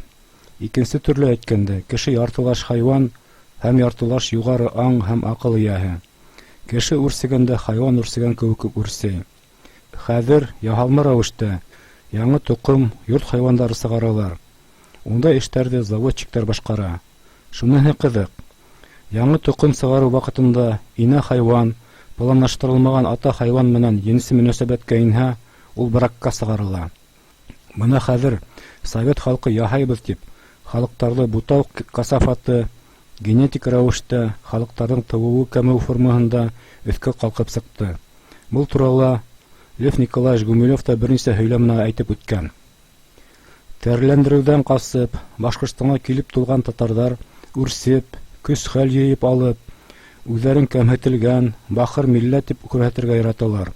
Икенсе төрлө әйткәндә, кеше яртылаш хайуан һәм яртылаш юғары аң һәм аҡыл эйәһе. Кеше үрсегәндә хайуан үрсегән кеүек үк үрсей. Хәҙер яһалма рәүештә яңы тоҡом йорт хайуандары сығаралар. Ундай эштәрҙе заводчиктар башҡара. Шуныһы ҡыҙыҡ: яңы тоҡом сығарыу ваҡытында инә хайуан планлаштырылмаған ата хайуан менән енси мөнәсәбәткә инһә, ул бракка сығарыла. Бына хәҙер совет халҡы яһайбыҙ тип халыҡтарҙы бутау касафаты генетик рәүештә халыҡтарҙың тыуыуы кәмеү формаһында өҫкә ҡалҡып сыҡты. Был турала Лев Николаевич Гумилев та бер нисә һөйләменә әйтеп үткән. Тәреләндереүҙән ҡасып, Башҡортостанға килеп тулған татарҙар үрсеп, көс-хәл йыйып алып, үҙҙәрен кәмһетелгән, бахыр милләт тип күрһәтергә яраталар.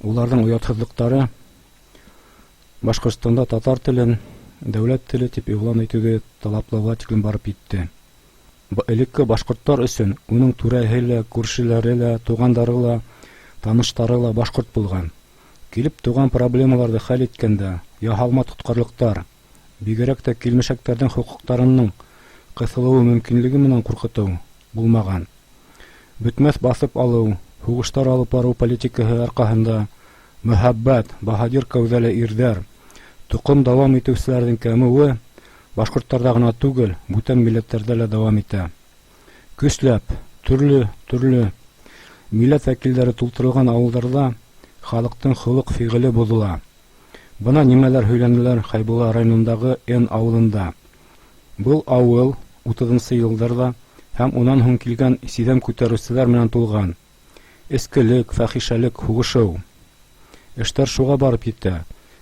Уларҙың оятһыҙлыҡтары. Башҡортостанда татар телен дәүләт теле дип иғлан итеүҙе талаплауға тиклем барып етте. Элекке башҡорттар өсөн уның түрәһе лә, күршеләре лә, туғандары ла, таныштары ла башҡорт булған. Килеп тыуған проблемаларҙы хәл иткәндә яһалма тотҡарлыҡтар, бигерәк тә килмешәктәрҙең хоҡуҡтарының ҡыҫылыуы мөмкинлеге менән ҡурҡытыу булмаған. Бөтмәҫ баҫып алыу, һуғыштар алып барыу политикаһы арҡаһында мөһабәт, баһадир кәүҙәле ирҙәр, тоҡом дауам итеүселәрҙең кәмеүе башҡорттарҙа ғына түгел, бүтән милләттәрҙә лә дауам итә. Көсләп, төрлө-төрлө милләт вәкилдәре тултырылған ауылдарҙа халыҡтың холоҡ-фиғеле боҙола. Бына нимәләр һөйләнеләр Хәйбулла районындағы Н ауылында. Был ауыл утыҙынсы йылдарҙа һәм унан һуң килгән сиҙәм күтәреүселәр менән тулған. Эскелек, фәхишәлек, һуғышыу. Эштәр шуға барып етә.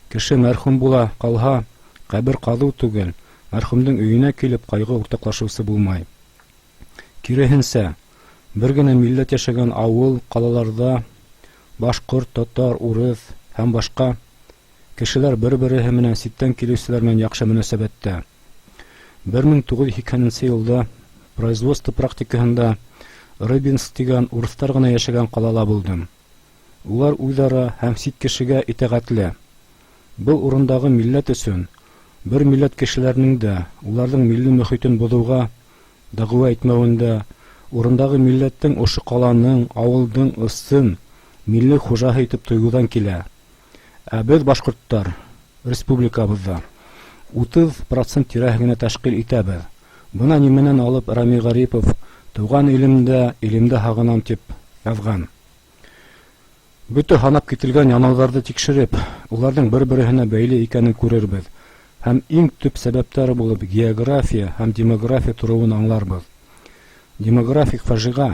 Кеше мәрхүм була ҡалһа, ҡәбер ҡаҙыу түгел, мәрхүмдең өйөнә килеп ҡайғы уртаҡлашыусы булмай. Киреһенсә, бер генә милләт йәшәгән ауыл, ҡалаларҙа башҡорт, татар, урыҫ һәм башҡа кешеләр бер-береһе менән ситтән килеүселәр менән яҡшы мөнәсәбәттә. 1980 йылда производство практикаһында Рыбинск тигән урыҫтар ғына йәшәгән ҡалала булдым. Улар үҙ-ара һәм сит кешегә итәғәтле. Был урындағы милләт өсөн бер милләт кешеләренең дә уларҙың милли мөхитен боҙоуға дәғүә итмәүендә, урындағы милләттең ошо ҡаланың, ауылдың ысын милли хужаһы итеп тойоуҙан килә. Ә беҙ, башҡорттар, республикабыҙҙа 30% тирәһе генә тәшкил итәбеҙ. Бына нимәнән алып Рами Ғарипов «Тыуған илемдә, илемде һағынам» тип яҙған. Бөтә һанап кителгән янауҙарҙы тикшереп, уларҙың бер-береһенә бәйле икәнен күрербеҙ һәм иң төп сәбәптәре булып география һәм демография тороуын аңларбыҙ. Демографик фажиға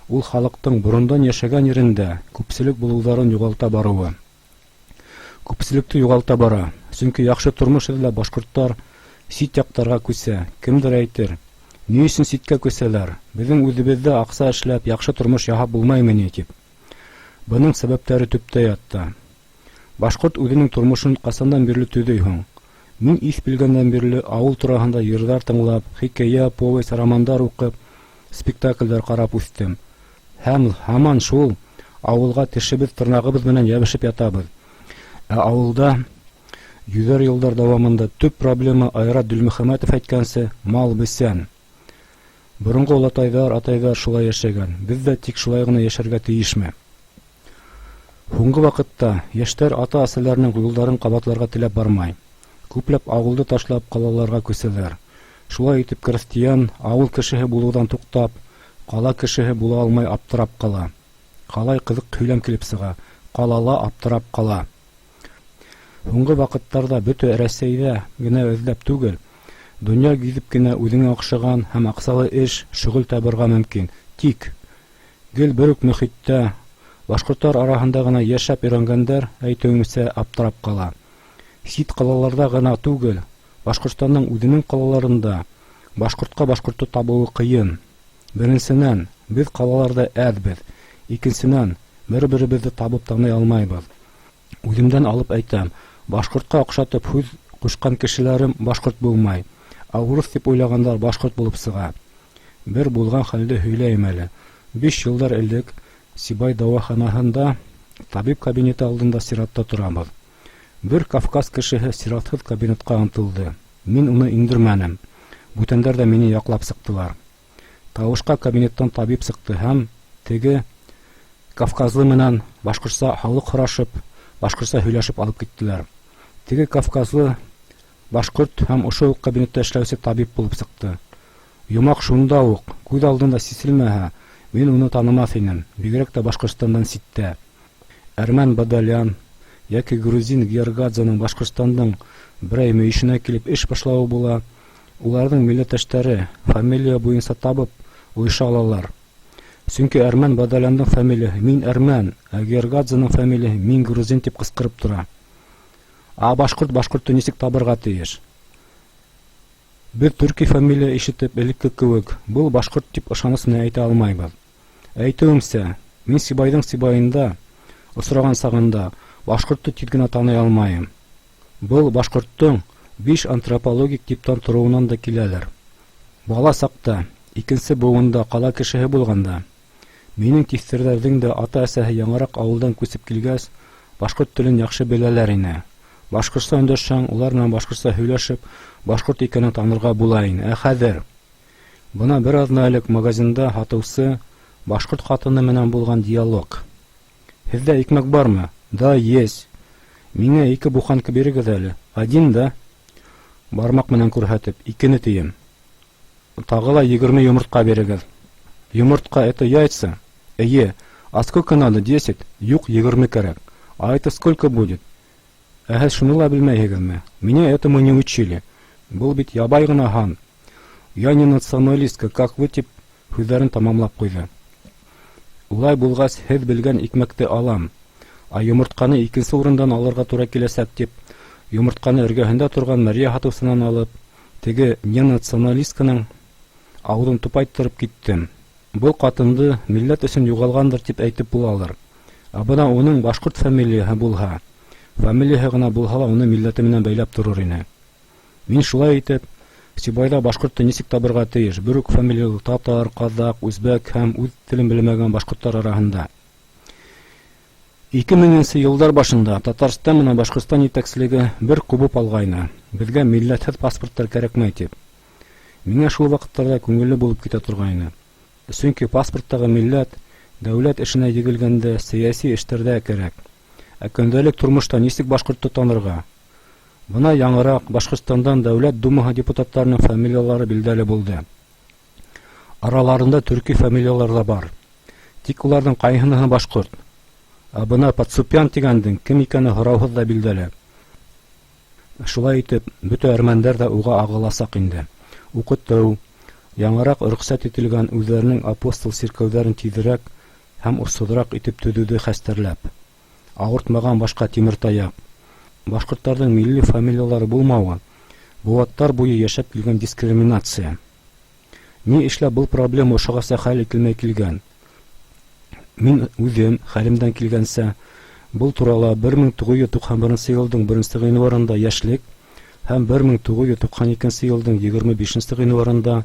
ул халыҡтың борондан йәшәгән ерендә күпселек булыуҙарын юғалта барыуы. Күпселекте юғалта бара, сөнки яҡшы тормош эҙләп башҡорттар сит яҡтарға күсә. Кемдер әйтер, ни өсөн ситкә күсәләр? Беҙҙең үҙебеҙҙә аҡса эшләп яҡшы тормош яһап булмаймы ни тип. Бының сәбәптәре төптә ятта. Башҡорт үҙенең тормошон ҡасандан бирле төҙөй һуң? Мин иҫ белгәндән бирле ауыл тураһында йырҙар тыңлап, хикәйә, повесть, романдар уҡып, спектаклдәр ҡарап үҫтем. Һәм һаман шул ауылға тешебеҙ, тырнағыбыҙ менән йәбешеп ятабыҙ. Ә ауылда йөҙәр йылдар дауамында төп проблема, Айрат Дилмөхәмәтов әйткәнсә, мал бесән. Боронғо олатайҙар, атайҙар шулай йәшәгән. Беҙ ҙә тик шулай ғына йәшәргә тейешме? Һуңғы ваҡытта йәштәр ата-әсәләренең юлдарын ҡабатларға теләп бармай. Күпләп ауылды ташлап ҡалаларға күсәләр. Шулай итеп крәҫтиән ауыл кешеһе булыуҙан туҡтап, ҡала кешеһе була алмай аптырап ҡала. Ҡалай ҡыҙыҡ һөйләм килеп сыға. Ҡалала аптырап ҡала. Һуңғы ваҡыттарҙа бөтә Рәсәйҙә генә эҙләп түгел, донъя гиҙеп кенә үҙеңә оҡшаған һәм аҡсалы эш, шөғөл табырға мөмкин. Тик гел бер үк мөхиттә, башҡорттар араһында ғына йәшәп өйрәнгәндәр, әйтеүемсә, аптырап ҡала. Сит ҡалаларҙа ғына түгел, Башҡортостандың үҙенең ҡалаларында башҡортҡа башҡортто табыуы ҡыйын. Беренсенән, беҙ ҡалаларҙа әҙбеҙ. Икенсенән, бер-беребеҙҙе табып таный алмайбыҙ. Үҙемдән алып әйтәм, башҡортҡа оҡшатып һүҙ ҡушҡан кешеләрем башҡорт булмай, ә урыҫ тип уйлағандар башҡорт булып сыға. Бер булған хәлде һөйләйем әле. 5 йылдар элек Сибай дауаханаһында табип кабинеты алдында сиратта торабыҙ. Бер Кавказ кешеһе сиратһыҙ кабинетҡа ынтылды. Мин уны индермәнем. Бүтәндәр ҙә мине яҡлап сыҡтылар. Тауышҡа кабинеттан табип сыҡты һәм теге кавказлы менән башҡортса һаулыҡ һорашып, башҡортса һөйләшеп алып киттеләр. Теге кавказлы башҡорт һәм ошо уҡ кабинетта эшләүсе табип булып сыҡты. Йомаҡ шунда уҡ күҙ алдында сиселмәһә, мин уны танымаҫ инем, бигерәк тә Башҡортостандан ситтә. Әрмән Бадалян йәки грузин Георгадзеның Башҡортостандың берәй мөйөшөнә килеп эш башлауы була, уларҙың милләттәштәре фамилия буйынса табып ойоша алалар. Сөнки әрмән Бадаляндың фамилияһы «Мин әрмән», ә Георгадзеның фамилияһы «Мин грузин» тип ҡысҡырып тора. Ә башҡорт башҡортто нисек табырға тейеш? Беҙ төрки фамилия ишетеп, элекке кеүек, был башҡорт тип ышаныс менән әйтә алмайбыҙ. Әйтеүемсә, мин Сибайҙың Сибайында осраған сағында башҡортто тиҙ генә таный алмайым. Был башҡорттоң биш антропологик типтан тороуынан да киләлер. Бала саҡта, икенсе быуында ҡала кешеһе булғанда, минең тиҫтерҙәрҙең дә ата-әсәһе яңыраҡ ауылдан күсеп килгәс, башҡорт телен яҡшы беләләр ине. Башҡортса өндәшһәң, улар менән башҡортса һөйләшеп, башҡорт икәнен танырға була ине. Ә хәҙер? Бына бер аҙна элек магазинда һатыусы башҡорт ҡатыны менән булған диалог. Һеҙҙә икмәк бармы? Да, есть. Миңә ике буханка бирегеҙ әле. Один, да? Бармаҡ менән күрһәтеп, икене тием. Тағы ла 20 йомортҡа бирегеҙ. Йомортҡа это яйца? Эйе. А сколько надо? 10? Юҡ, 20 кәрәк. А это сколько будет? Ә һеҙ шуны ла белмәйһегеҙме? Меня этому не учили. Был бит ябай ғына һан. Я не националистка, как вы, тип һүҙҙәрен тамамлап ҡуйҙы. Улай булғас, һеҙ белгән икмәкте алам. Ә йомортҡаны икенсе урындан алырға тура киләсәк, тип, йомортҡаны эргәһендә торған мәрйә һатыусынан алып, теге не националистканың ауыҙын тупайттырып киттем. Был ҡатынды милләт өсөн юғалғандыр тип әйтеп булалыр. Ә бына уның башҡорт фамилияһы булһа, фамилияһы ғына булһа ла уны милләте менән бәйләп торор ине. Мин шулай итеп, Сибайҙа башҡортто нисек табырға тейеш, бер үк фамилиялы татар, ҡаҙаҡ, үзбәк һәм үҙ телен белмәгән башҡорттар араһында. 2000 йылдар башында Татарстан менән Башҡортостан етәкселеге бер ҡубып алғайны. Беҙгә милләтһеҙ паспорттар кәрәкмәй тип. Миңә шул ваҡыттарҙа күңелле булып китә торғайны. Сөнки паспорттағы милләт дәүләт эшенә егелгәндә сәйәси эштәрҙә кәрәк. Ә көндәлек тормошта нисек башҡортто танырға? Бына яңыраҡ Башҡортостандан Дәүләт Думаһы депутаттарының фамилиялары билдәле булды. Араларында төрки фамилиялар ҙа бар. Тик уларҙың ҡайһыныһы башҡорт? Ә бына Подсупян тигәндең кем икәне һорауһыҙ ҙа билдәле. Шулай итеп, бөтә әрмәндәр ҙә уға ағыласаҡ инде. Уҡытыу, яңыраҡ рөхсәт ителгән үҙҙәренең апостол сиркәүҙәрен тиҙерәк һәм осһоҙораҡ итеп төҙөүҙе хәстәрләп. Ауыртмаған башҡа тимер таяҡ. Башҡорттарҙың милли фамилиялары булмауы быуаттар буйы йәшәп килгән дискриминация. Ни эшләп был проблема ошоғаса хәл ителмәй килгән? Мин үҙем хәлемдән килгәнсә был турала 1991 йылдың 1 ғинварында Йәшлек һәм 1992 йылдың 25 ғинварында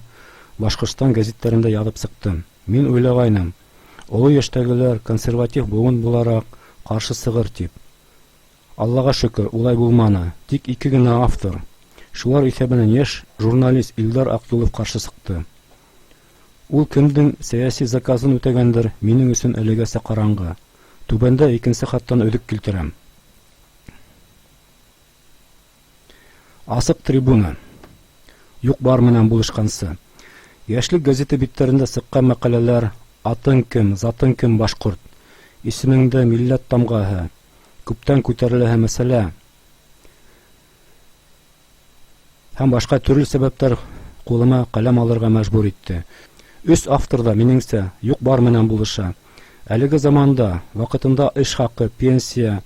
Башҡортостан гәзиттәрендә яҙып сыҡтым. Мин уйлағайным, оло йәштәгеләр консерватив быуын булараҡ ҡаршы сығыр тип. Аллаға шөкөр, улай булманы. Тик ике генә автор. Шулар иҫәбенән йәш журналист Илдар Аҡюлов ҡаршы сыҡты. Ул кемдең сәйәси заказын үтәгәндер, минең өсөн әлегәсә ҡараңғы. Түбәндә икенсе хаттан өҙөк килтерәм. Асыҡ трибуна. Юҡ-бар менән булышҡансы. Йәшлек гәзите биттәрендә сыҡҡан мәҡәләләр Атың кем, затың кем башҡорт? Исемеңдә милләт тамғаһы. Күптән күтәреләһе мәсьәлә һәм башҡа төрлө сәбәптәр ҡулыма ҡәләм алырға мәжбүр итте. Өс автор ҙа, минеңсә, юҡ-бар менән булыша. Әлеге заманда, ваҡытында эш хаҡы, пенсия,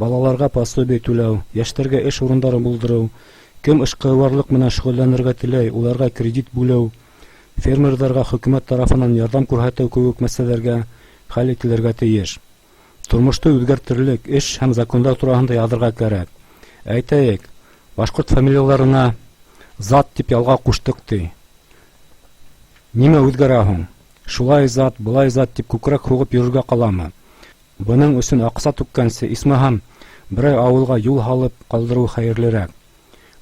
балаларға пособие түләү, йәштәргә эш урындары булдырыу, кем эшҡыуарлыҡ менән шөғөлләнергә теләй, уларға кредит бүлеү, фермерҙарға хөкүмәт тарафынан ярҙам күрһәтеү кеүек мәсьәләләргә хәл ителергә тейеш. Тормошто үҙгәртерлек эш һәм закондар тураһында яҙырға кәрәк. Әйтәйек, башҡорт фамилияларына зат тип ялға ҡуштыҡ ти. Нимә үҙгәрә һуң? Шулай зат, былай зат тип күкрәк һуғып йөрөргә ҡаламы? Бының өсөн аҡса түккәнсе, исмаһам, берәй ауылға юл һалып ҡалдырыу хәйерлерәк.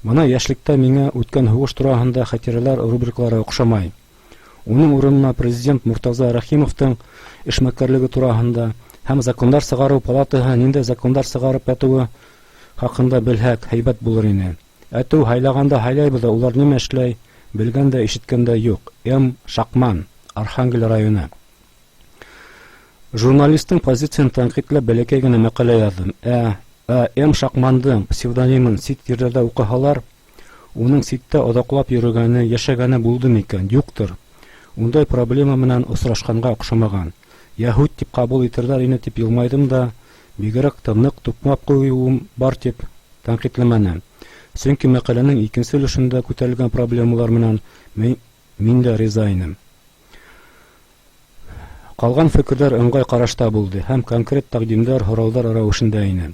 Бына Йәшлектә миңә үткән һуғыш тураһында хәтирәләр рубрикалары оҡшамай. Уның урынына президент Мортаза Рәхимовтың эшмәкәрлеге тураһында һәм закондар сығарыу палатаһы ниндәй закондар сығарып ятыуы хаҡында белһәк, һәйбәт булыр ине. Әтеү һайлағанда һайлайбыҙ ҙа, улар нимә эшләй, белгән дә, ишеткән дә юҡ. М. Шаҡман, Архангел районы. Журналистың позицияһын тәнҡитләп бәләкәй генә мәҡәлә яҙҙым. Ә, ә М. Шаҡмандың псевдонимын сит ерҙәрҙә уҡыһалар, уның ситтә оҙаҡлап йөрөгәне, йәшәгәне булды микән? Юҡтыр. Ундай проблема менән осрашҡанға оҡшамаған. Йәһүд тип ҡабул итерҙәр ине тип йылмайҙым да, бигерәк тә ныҡ туҡмап ҡуйыуым бар тип тәнҡитләмәнем. Сөнки мәҡәләнең икенсе өлөшөндә күтәрелгән проблемалар менән мин дә риза инем. Ҡалған фекерҙәр ыңғай ҡарашта булды һәм конкрет тәҡдимдәр, һорауҙар рәүешендә ине.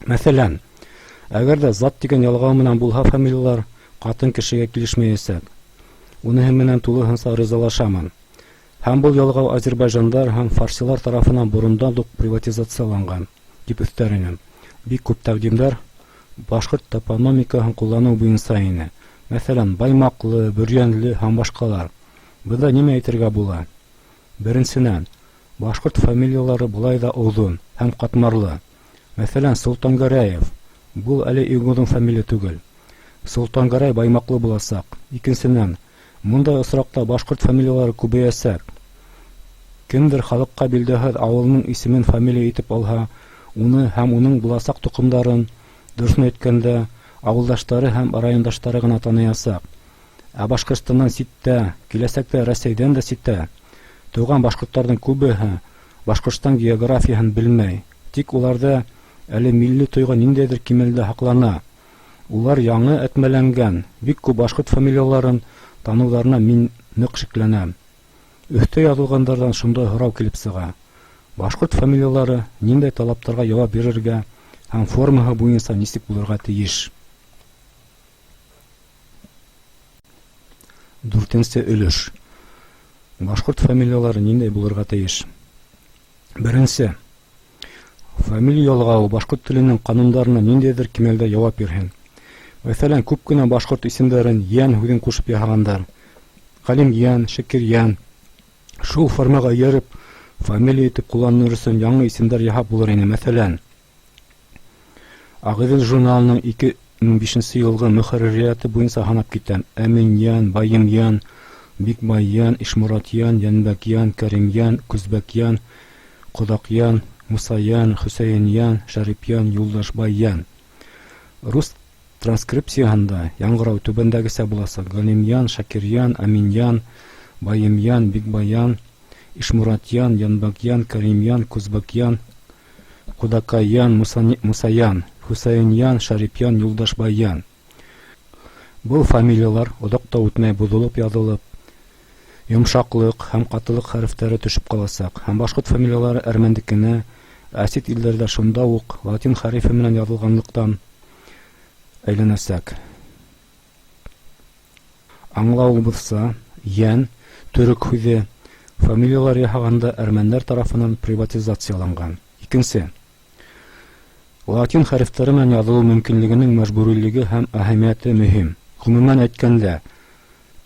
Мәҫәлән, Әгәр ҙә зат тигән ялғау менән булһа фамилиялар, ҡатын кешегә килешмәйәсәк. Уныһы менән тулыһынса ризалашамын. Һәм был ялғау азербайжандар һәм фарсилар тарафынан борондан уҡ приватизацияланған, тип өҫтәр инем. Бик күп тәҡдимдәр башҡорт топономикаһын ҡулланыу буйынса ине. Мәҫәлән, Баймаҡлы, Бөрйәнле һәм башҡалар. Бында нимә әйтергә була? Беренсенән, башҡорт фамилиялары былай ҙа оҙон һәм ҡатмарлы. Мәҫәлән, Солтангәрәев. Был әле иң оҙон фамилия түгел. Солтангәрәй Баймаҡлы буласаҡ. Икенсенән, мындай осраҡта башҡорт фамилиялары күбәйәсәк. Кемдер халыҡҡа билдәһеҙ ауылының исемен фамилия итеп алһа, уны һәм уның буласаҡ тоҡомдарын, дөрөҫөн әйткәндә, ауылдаштары һәм райондаштары ғына таныясаҡ. Ә Башҡортостандан ситтә, киләсәктә Рәсәйҙән дә ситтә тыуған башҡорттарҙың күбеһе Башҡортостан географияһын белмәй. Тик уларҙа әле милли тойғо ниндәйҙер кимәлдә һаҡлана. Улар яңы әтмәләнгән бик күп башҡорт фамилияларын таныуҙарына мин ныҡ шикләнәм. Өҫтә яҙылғандарҙан шундай һорау килеп сыға: башҡорт фамилиялары ниндәй талаптарға яуап бирергә һәм формаһы буйынса нисек булырға тейеш? Дүртенсе өлөш. Башҡорт фамилиялары ниндәй булырға тейеш? Беренсе. Фамилия ялғауы башҡорт теленең ҡанундарына ниндәйҙер кимәлдә яуап бирһен. Мәҫәлән, күп кенә башҡорт исемдәрен йән һүҙен ҡушып яһағандар. Ғәлимйән, Шәкирйән. Шул формаға эйәреп, фамилия итеп ҡулланыр өсөн яңы исемдәр яһап булыр ине. Мәҫәлән, Ағиҙел журналының 2005 йылғы мөхәрририәте буйынса һанап китәм: Әминйән, Байымйән, Бикбаййән, Ишморатйән, Йәнбәкйән, Кәримйән, Күзбәкйән, Ҡоҙаҡйән, Мусайән, Хөсәйенйән, Шәрипйән, Юлдашбаййән. Рус транскрипцияһында яңғырау түбәндәгесә буласаҡ: Галимйән, Шакирйән, Аминйән, Байымйән, Бикбайян, Ишмуратйән, Янбакйән, Кәримйән, Күзбәкйән, Ҡуҙаҡаййән, Мусаян, Хөсәйенйән, Шәрипйән, Юлдашбаййән. Был фамилиялар оҙаҡ та үтмәй боҙолоп яҙылып, йомшаҡлыҡ һәм ҡатылыҡ хәрефтәре төшөп ҡаласаҡ һәм башҡорт фамилиялары әрмәндекенә, ә сит илдәрҙә шунда уҡ латин хәрефе менән яҙылғанлыҡтан әйләнәсәк. Аңлауыбыҙса, йән, төрөк һүҙе, фамилиялар яһағанда әрмәндәр тарафынан приватизацияланған. Икенсе. Латин хәрефтәре менән яҙылыу мөмкинлегенең мәжбүрилеге һәм әһәмиәте мөһим. Ғөмүмән әйткәндә,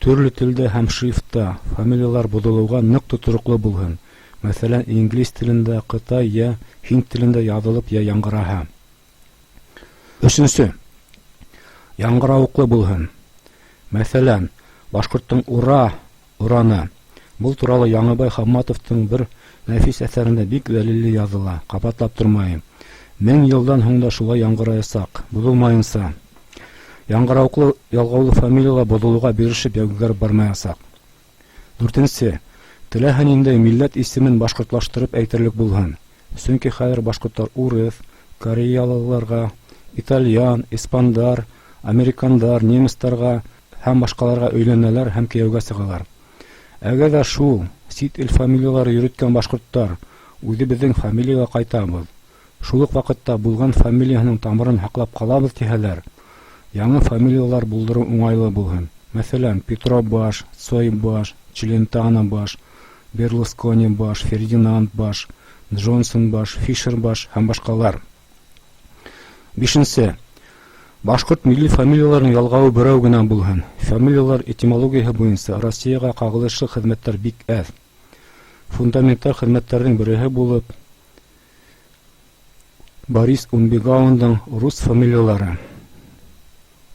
төрлө телдә һәм шрифтта фамилиялар боҙолоуға ныҡ тотороҡло булһын. Мәҫәлән, инглиз телендә, ҡытай йә һинд телендә яҙылып йә яңғыраһа. Өсөнсө. Яңғырауыҡлы булһын. Мәҫәлән, башҡорттоң ура, ураны. Был турала Яңыбай Хамматовтың бер нәфис әҫәрендә бик дәлилле яҙыла, ҡабатлап тормайым. 1000 йылдан һуң да шулай яңғыраясаҡ, боҙолмайынса. Яңғырауыҡлы ялғаулы фамилиялар боҙолоуға бирешеп үҙгәреп бармаясаҡ. Дүртенсе. Теләһә ниндәй милләт исемен башҡортлаштырып әйтерлек булһын. Сөнки хәҙер башҡорттар урыҫ, кореялыларға, итальян, испандар, американдар, немецтарға һәм башҡаларға өйләнәләр һәм кейәүгә сығалар. Әгәр ҙә шул сит ил фамилиялары йөрөткән башҡорттар үҙебеҙҙең фамилияға ҡайтабыҙ, шул уҡ ваҡытта булған фамилияһының тамырын һаҡлап ҡалабыҙ тиһәләр, яңы фамилиялар булдырыу уңайлы булһын. Мәҫәлән, Петро баш, Цой баш, Челентано баш, Берлускони баш, Фердинанд баш, Джонсон баш, Фишер баш һәм башҡалар. Бишенсе. Башҡорт милли фамилияларының ялғауы берәү генә булһын. Фамилиялар этимологияһы буйынса Россияға ҡағылышлы хеҙмәттәр бик әҙ. Фундаменталь хеҙмәттәрҙең береһе булып Борис Унбегаундың «Рус фамилиялары»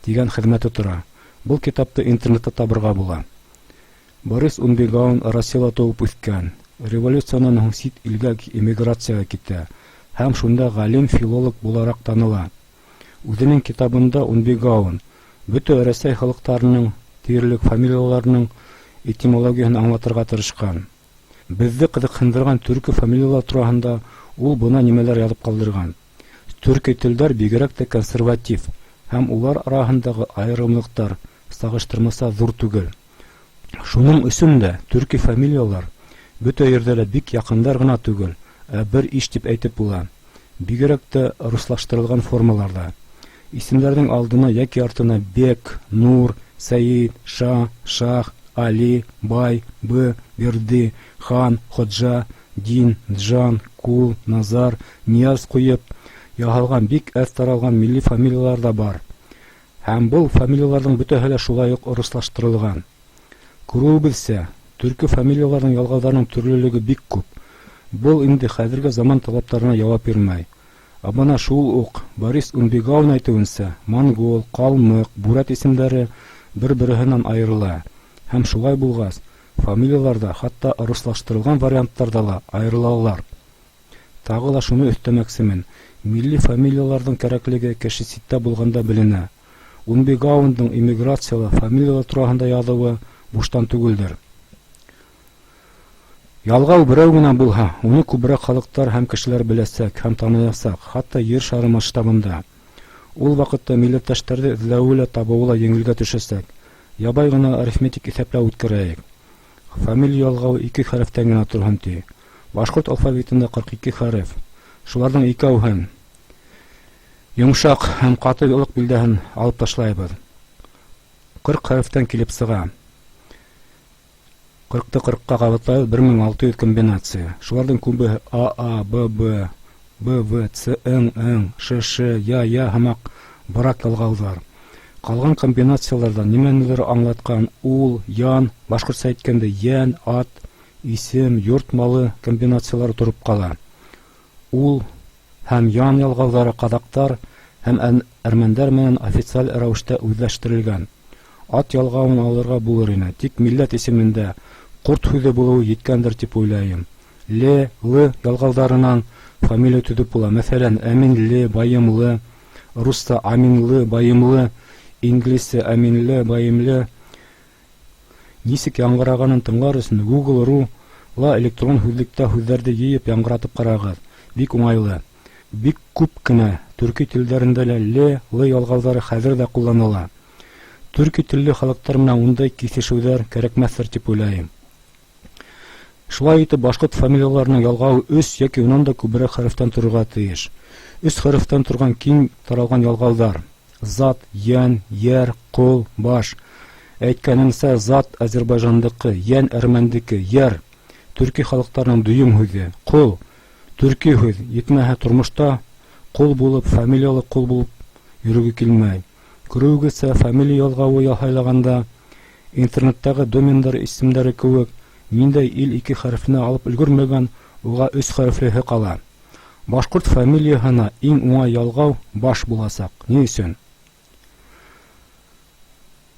тигән хеҙмәте тора. Был китапты интернетта табырға була. Борис Унбегаун Россияла тыуып үҫкән. Революциянан һуң сит илгә эмиграцияға китә һәм шунда ғалим-филолог булараҡ таныла. Үҙенең китабында Унбегаун бөтә Рәсәй халыҡтарының тиерлек фамилияларының этимологияһын аңлатырға тырышҡан. Беҙҙе ҡыҙыҡһындырған төрки фамилиялар тураһында ул бына нимәләр яҙып ҡалдырған. Төрки телдәр бигерәк тә консерватив һәм улар араһындағы айырымлыҡтар сағыштырмаса ҙур түгел. Шуның өсөн дә төрки фамилиялар бөтә ерҙә лә бик яҡындар ғына түгел, ә бер иш тип әйтеп була. Бигерәк тә руслаштырылған формаларҙа. Исемдәрҙең алдына йәки артына Бек, Нур, Сәйет, Ша, Шах, Али, Бай, Бы, Бирҙе, Хан, Хужа, Дин, Джан, Ҡул, Назар, Нияз ҡуйып яһалған бик әҙ таралған милли фамилиялар ҙа бар. Һәм был фамилияларҙың бөтәһе лә шулай уҡ урыҫлаштырылған. Күреүебеҙсә, төрки фамилияларҙың ялғауҙарының төрлөлөгө бик күп. Был инде хәҙерге заман талаптарына яуап бирмәй. Ә бына шул уҡ Борис Унбегаун әйтеүенсә, монгол, ҡалмыҡ, бүрәт исемдәре бер-береһенән айырыла. Һәм шулай булғас, фамилиялар ҙа, хатта урыҫлаштырылған варианттарҙа ла айырылалар. Тағы ла шуны өҫтәмәксемен: милли фамилияларҙың кәрәклеге кеше ситтә булғанда беленә. Унбегаундың эмиграцияла фамилиялар тураһында яҙыуы буштан түгелдер. Ялғау берәү генә булһа, уны күберәк халыҡтар һәм кешеләр беләсәк һәм таныясаҡ, хатта Ер шары масштабында. Ул ваҡытта милләттәштәрҙе эҙләүе лә, табыуы ла еңелгә төшәсәк. Ябай ғына арифметик иҫәпләү үткәрәйек. Фамилия ялғауы ике хәрефтән генә торһон ти. Башҡорт алфавитында 42 хәреф. Шуларҙың икәүһен, йомшаҡ һәм ҡаты ылыҡ билдәһен алып ташлайбыҙ. 40 хәрефтән килеп сыға. 40-ты 40-ҡа ҡабатлайбыҙ, 1600 комбинация. Шуларҙың күбеһе А, А, Б, Б, Б, В, Ц, Ң, Ң, Ш, Ш, Я, Я һымаҡ брак ялғауҙар. Ҡалған комбинацияларҙа нимәнелер аңлатҡан ул, ян, башҡортса әйткәндә йән, ат, исем, йорт малы комбинациялары тороп ҡала. Ул һәм ян ялғауҙары ҡаҙаҡтар һәм әрмәндәр менән официаль рәүештә үҙләштерелгән. Ат ялғауын алырға булыр ине, тик милләт исемендә ҡорт һүҙе булыуы еткәндер тип уйлайым. Ле, лы ялғауҙарынан фамилия төҙөп була. Мәҫәлән, Әминле, Байымлы, русса Аминлы, Байымлы, инглизсә Әминле, Байымлы. Нисек яңғырағанын тыңлар өсөн Google.ru ла электрон һүҙлектә һүҙҙәрҙе йыйып яңғыратып ҡарағыҙ. Бик уңайлы. Бик күп кенә төрки телдәрендә лә ле, лы ялғауҙары хәҙер ҙә ҡулланыла. Төрки телле халыҡтар менән ундай киҫешеүҙәр кәрәкмәҫтер тип уйлайым. Шулай итеп, башҡорт фамилияларының ялғауы өс йәки унан да күберәк хәрефтән торорға тейеш. Өс хәрефтән торған киң таралған ялғауҙар: зат, йән, йәр, ҡол, баш. Әйткәнемсә, зат азербайжандыҡы, йән әрмәндеке, йәр төрки халыҡтарының дөйөм һүҙе, ҡол төрки һүҙ, етмәһә тормошта ҡол булып, фамилиялы ҡол булып йөрөгө килмәй. Күреүегеҙсә, фамилия ялғауы һайлағанда интернеттағы домендар исемдәре кеүек ниндәй ил ике хәрефенә алып өлгөрмәгән, уға өс хәрефлеһе ҡала. Башҡорт фамилияһына иң уңай ялғау баш буласаҡ. Ни өсөн?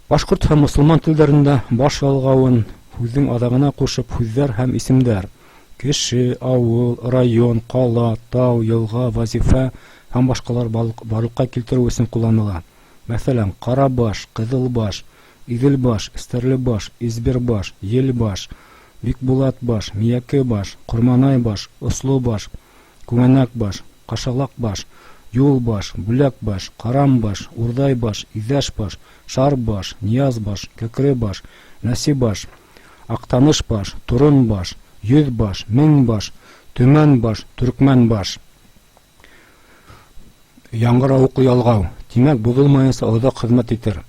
Башҡорт һәм мосолман телдәрендә баш ялғауын һүҙҙең аҙағына ҡушып һүҙҙәр һәм исемдәр кеше, ауыл, район, ҡала, тау, йылға, вазифа һәм башҡалар барлыҡҡа килтереү өсөн ҡулланыла. Мәҫәлән, Ҡарабаш, Ҡыҙылбаш, Иҙелбаш, Стәрлебаш, Избербаш, Елбаш, Бикбулатбаш, Миәкебаш, Ҡорманайбаш, Ослобаш, Күңәнәкбаш, Ҡашалаҡбаш, Юлбаш, Бүләкбаш, Ҡарамбаш, Урҙайбаш, Иҙәшбаш, Шарбаш, Ниязбаш, Кәкребаш, Нәсибаш, Аҡтанышбаш, Торонбаш, Йөҙбаш, Меңбаш, Төмәнбаш, Төркмәнбаш. Яңғырауыҡлы ялғау, тимәк, боҙолмайынса оҙаҡ хеҙмәт итер.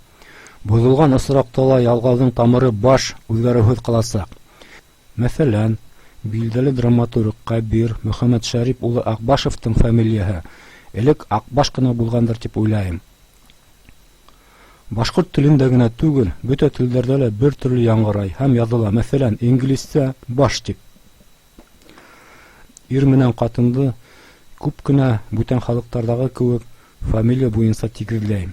Боҙолған осраҡта ла ялғауҙың тамыры баш үҙгәреүһеҙ ҡаласаҡ. Мәҫәлән, билдәле драматург Ҡәбир Мөхәммәтшәрип улы Аҡбашевтың фамилияһы элек Аҡбаш ҡына булғандыр тип уйлайым. Башҡорт телендә генә түгел, бөтә телдәрҙә лә бер төрлө яңғырай һәм яҙыла. Мәҫәлән, инглизсә баш тип. Ир менән ҡатынды күп кенә бүтән халыҡтарҙағы кеүек фамилия буйынса тигеҙләйем.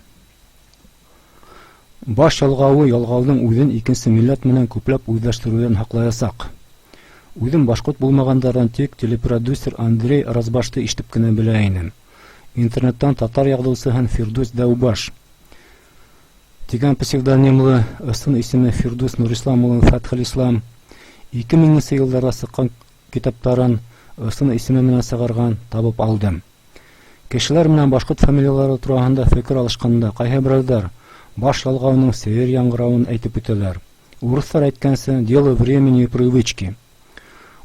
Баш ялғауы ялғауҙың үҙен икенсе милләт менән күпләп үҙләштереүҙән һаҡлаясаҡ. Үҙем башҡорт булмағандарҙан тик телепродюсер Андрей Разбашты ишетеп кенә белә инем. Интернеттан татар яҙыусыһын Фирдүс Дәүбаш тигән псевдонимлы, ысын исеме Фирдүс Нурислам улы Фәтхелислам, 2000 йылдарҙа сыҡҡан китаптарын ысын исеме менән сығарған табып алдым. Кешеләр менән башҡорт фамилиялары тураһында фекер алышҡанда ҡайһы берәүҙәр баш ялғауының сәйер яңғырауын әйтеп үтәләр. Урыҫтар әйткәнсә, дело времени и привычки.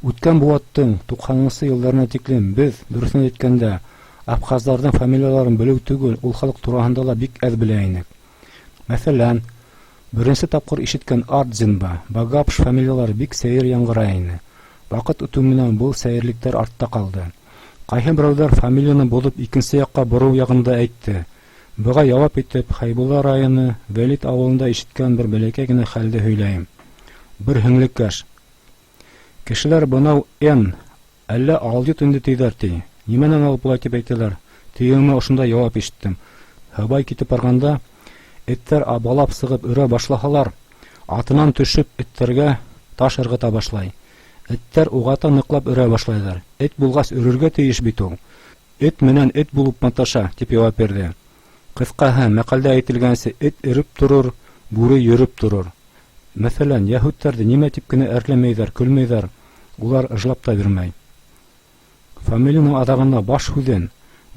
Үткән быуаттың 90-нсы йылдарына тиклем беҙ, дөрөҫөн әйткәндә, Абхаздарҙың фамилияларын белеү түгел, ул халыҡ тураһында ла бик әҙ белә инек. Мәҫәлән, беренсе тапҡыр ишеткән Ардзинба, Багапш фамилиялары бик сәйер яңғырай ине. Ваҡыт үтеү менән был сәйерлектәр артта ҡалды. Ҡайһы берәүҙәр фамилияны боҙоп икенсе яҡҡа бороу яғында әйтте. Быға яуап итеп, Хәйбулла районы Вәлит ауылында ишеткән бер бәләкәй генә хәлде һөйләйем. Бер һеңлекәш: Кешеләр бынау Н әллә алйот инде тиҙәр, ти. Нимәнән алып улай тип әйтәләр? Тиеүемә ошондай яуап ишеттем. Һыбай китеп барғанда, эттәр абалап сығып өрә башлаһалар, атынан төшөп эттәргә таш ырғыта башлай. Эттәр уғата ныҡлап өрә башлайҙар. Эт булғас өрөргә тейеш бит ул. Эт менән эт булып маташа, тип яуап бирҙе. Ҡыҫҡаһы, мәҡәлдә әйтелгәнсә, эт өрөп торор, бүре йөрөп торор. Мәҫәлән, йәһүдтәрҙе нимә тип кенә әрләмәйҙәр, көлмәйҙәр, улар ыжлап та бирмәй. Фамилияның аҙағында баш һүҙен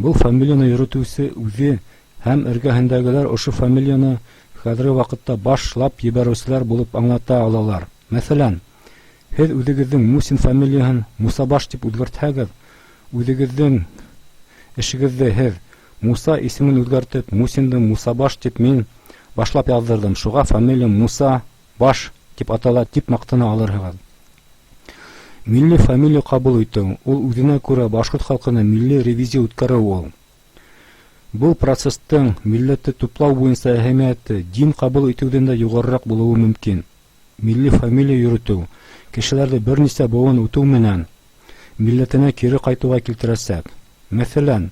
был фамилияны йөрөтөүсе үҙе һәм эргәһендәгеләр ошо фамилияны хәҙерге ваҡытта башлап ебәреүселәр булып аңлата алалар. Мәҫәлән, һеҙ үҙегеҙҙең Мусин фамилияһын Мусабаш тип үҙгәртһәгеҙ, үҙегеҙҙең эшегеҙҙе һеҙ Муса исемен үҙгәртеп, Мусинды Мусабаш тип мин башлап яҙҙырҙым, шуға фамилиям Муса Баш тип атала тип маҡтана алырһығыҙ. Милли фамилия ҡабул итеү, ул үҙенә күрә башҡорт халҡына милли ревизия үткәреү ул. Был процесстың милләтте туплау буйынса әһәмиәте дин ҡабул итеүҙән дә юғарыраҡ булыуы мөмкин. Милли фамилия йөрөтөү кешеләрҙе бер нисә быуын үтеү менән милләтенә кире ҡайтыуға килтерәсәк. Мәҫәлән,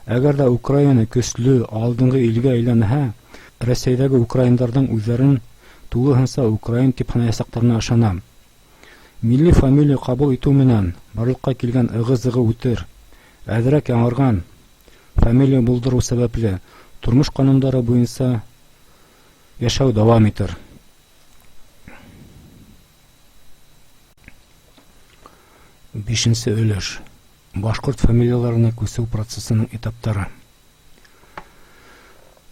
әгәр дә Украина көслө, алдынғы илгә әйләнһә, Рәсәйҙәге украиндарҙың үҙҙәрен тулыһынса украин тип һанаясаҡтарына ышанам. Милли фамилия ҡабул итеү менән барлыҡҡа килгән ығы-зығы үтер. Әҙерәк яңырған фамилия булдырыу сәбәпле тормош ҡанундары буйынса йәшәү дауам итер. Бишенсе өлөш. Башҡорт фамилияларына күсеү процессының этаптары.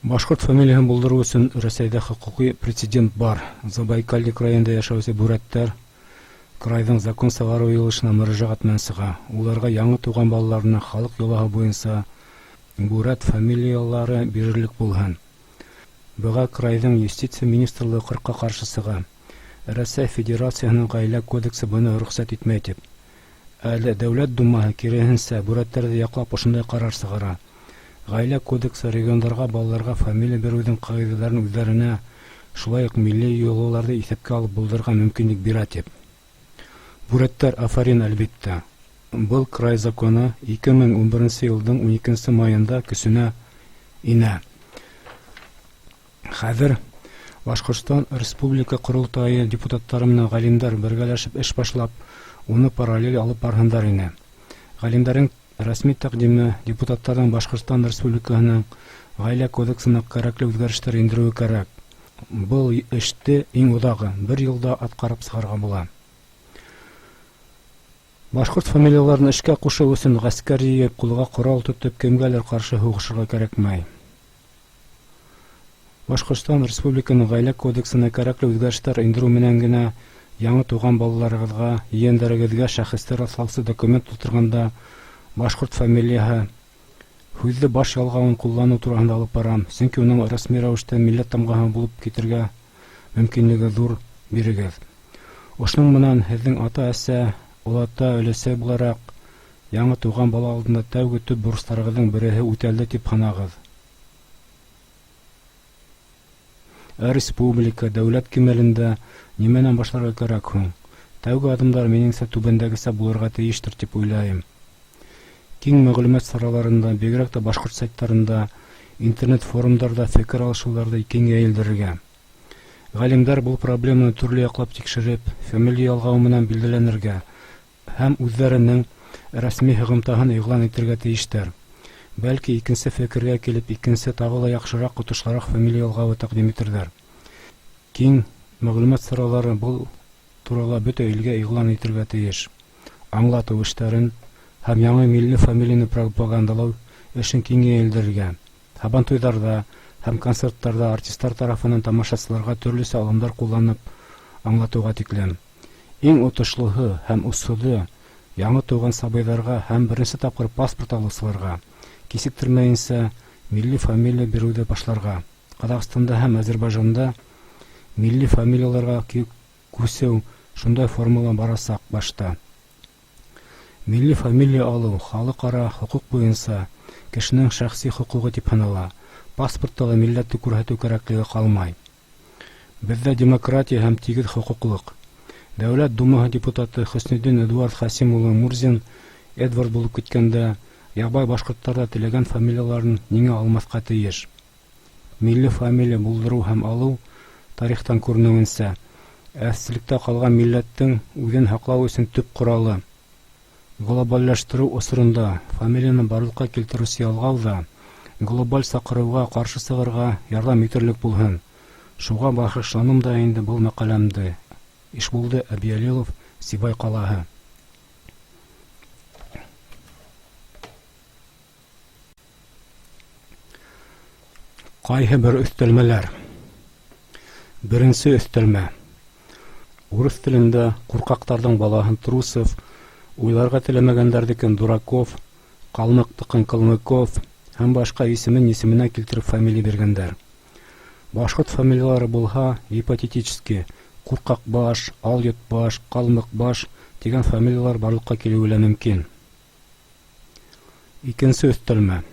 Башҡорт фамилияһын булдырыу өсөн Рәсәйҙә хоҡуҡи прецедент бар. Забайкалье крайында йәшәүсе бүрәттәр крайҙың закон сығарыу йыйылышына мөрәжәғәт менән сыға. Уларға яңы тыуған балаларына халыҡ йолаһы буйынса бүрәт фамилиялары бирерлек булһын. Быға крайҙың юстиция министрлығы ҡырҡа ҡаршы сыға. Рәсәй Федерацияһының ғаилә кодексы быны рөхсәт итмәй тип. Әле Дәүләт Думаһы киреһенсә бүрәттәрҙе яҡлап ошондай ҡарар сығара. Ғаилә кодексы региондарға балаларға фамилия биреүҙең ҡағиҙәләрен үҙҙәренә, шулай уҡ милли йолаларҙы иҫәпкә алып булдырырға мөмкинлек бирә тип. Бүрәттәр афарин, әлбиттә. Был край законы 2011 йылдың 12 майында көсөнә инә. Хәҙер Башҡортостан Республика Ҡоролтайы депутаттары менән ғалимдар бергәләшеп эш башлап, уны параллель алып барһындар ине. Ғалимдарҙың рәсми тәҡдиме депутаттарҙың Башҡортостан Республикаһының Ғаилә кодексына кәрәкле үҙгәрештәр индереүе кәрәк. Был эште иң оҙағы бер йылда атҡарып сығарға була. Башҡорт фамилияларын эшкә ҡушыу өсөн ғәскәр йыйып, ҡулға ҡорал тотоп, кемгәлер ҡаршы һуғышырға кәрәкмәй. Башҡортостан Республикаһының Ғаилә кодексына кәрәкле үҙгәрештәр индереү менән генә яңы тыуған балаларығыҙға, ейәндәрегеҙгә шәхесте раҫлаусы документ тултырғанда башҡорт фамилияһы һүҙҙе баш ялғауын ҡулланыу тураһында алып барам, сөнки уның рәсми рәүештә милләт тамғаһы булып китергә мөмкинлеге ҙур бирегеҙ. Ошоноң менән һеҙҙең ата-әсә, олата, өләсәй булараҡ яңы тыуған бала алдында тәүге төп бурыстарығыҙҙың береһе үтәлде тип һанағыҙ. Ә республика, дәүләт кимәлендә нимәнән башларға кәрәк һуң? Тәүге аҙымдар минеңсә түбәндәгесә булырға тейештер тип уйлайым. Киң мәғлүмәт сараларында, бигерәк тә башҡорт сайттарында, интернет-форумдарҙа фекер алышыуҙарҙы киң йәйелдерергә. Ғалимдар был проблеманы төрлө яҡлап тикшереп, фамилия ялғауы менән билдәләнергә һәм үҙҙәренең рәсми һығымтаһын иғлан итергә тейештәр. Бәлки, икенсе фекергә килеп, икенсе тағы ла яҡшыраҡ, ҡотошлараҡ фамилия ялғауы тәҡдим итерҙәр. Киң мәғлүмәт саралары был турала бөтә илгә иғлан итергә тейеш. Аңлатыу эштәрен һәм яңы милли фамилияны пропагандалау эшен киң йәйелдерергә. Һабантуйҙарҙа һәм концерттарҙа артистар тарафынан тамашасыларға төрлөсә алымдар ҡулланып аңлатыуға тиклем. Иң отошлоһо һәм осһоҙо яңы тыуған сабыйҙарға һәм беренсе тапҡыр паспорт алыусыларға Кисектермәенсә, милли фамилия биреүҙе башларға. Ҡаҙағстанда һәм Азербайжанда милли фамилияларға күсеү шундай формала барасаҡ башта. Милли фамилия алыу халыҡ-ара хоҡуҡ буйынса кешенең шәхси хоҡуғы тип һанала, паспортта ла милләтте күрһәтеү кәрәклеге ҡалмай. Беҙҙә демократия һәм тигеҙ хоҡуҡлыҡ. Дәүләт Думаһы депутаты Хөснетдин Эдуард Хасим улы Мурзин Эдвард булып киткәндә, ябай башҡорттар ҙа теләгән фамилияларын ниңә алмаҫҡа тейеш? Милли фамилия булдырыу һәм алыу, тарихтан күренеүенсә, әҫселектә ҡалған милләттең үҙен һаҡлау өсөн төп ҡоралы. Глобалләштерү осоронда фамилияны барлыҡҡа килтереүсе ялғау ҙа глобаль саҡырыуға ҡаршы сығырға ярҙам итерлек булһын. Шуға бағышланым да инде был мәҡәләмде. Ишбулды Әбйәлилов, Сибай ҡалаһы. Ҡайһы бер өҫтәлмәләр. Беренсе өҫтәлмә. Урыҫ телендә ҡурҡаҡтарҙың балаһын Трусов, уйларға теләмәгәндәрҙекен Дураков, ҡалмыҡтыҡын Калмыков һәм башҡа исемен исеменә килтереп фамилия биргәндәр. Башҡорт фамилиялары булһа, гипотетически, Ҡурҡаҡбаш, Алйотбаш, Ҡалмыҡбаш тигән фамилиялар барлыҡҡа килеүе лә мөмкин. Икенсе өҫтәлмә.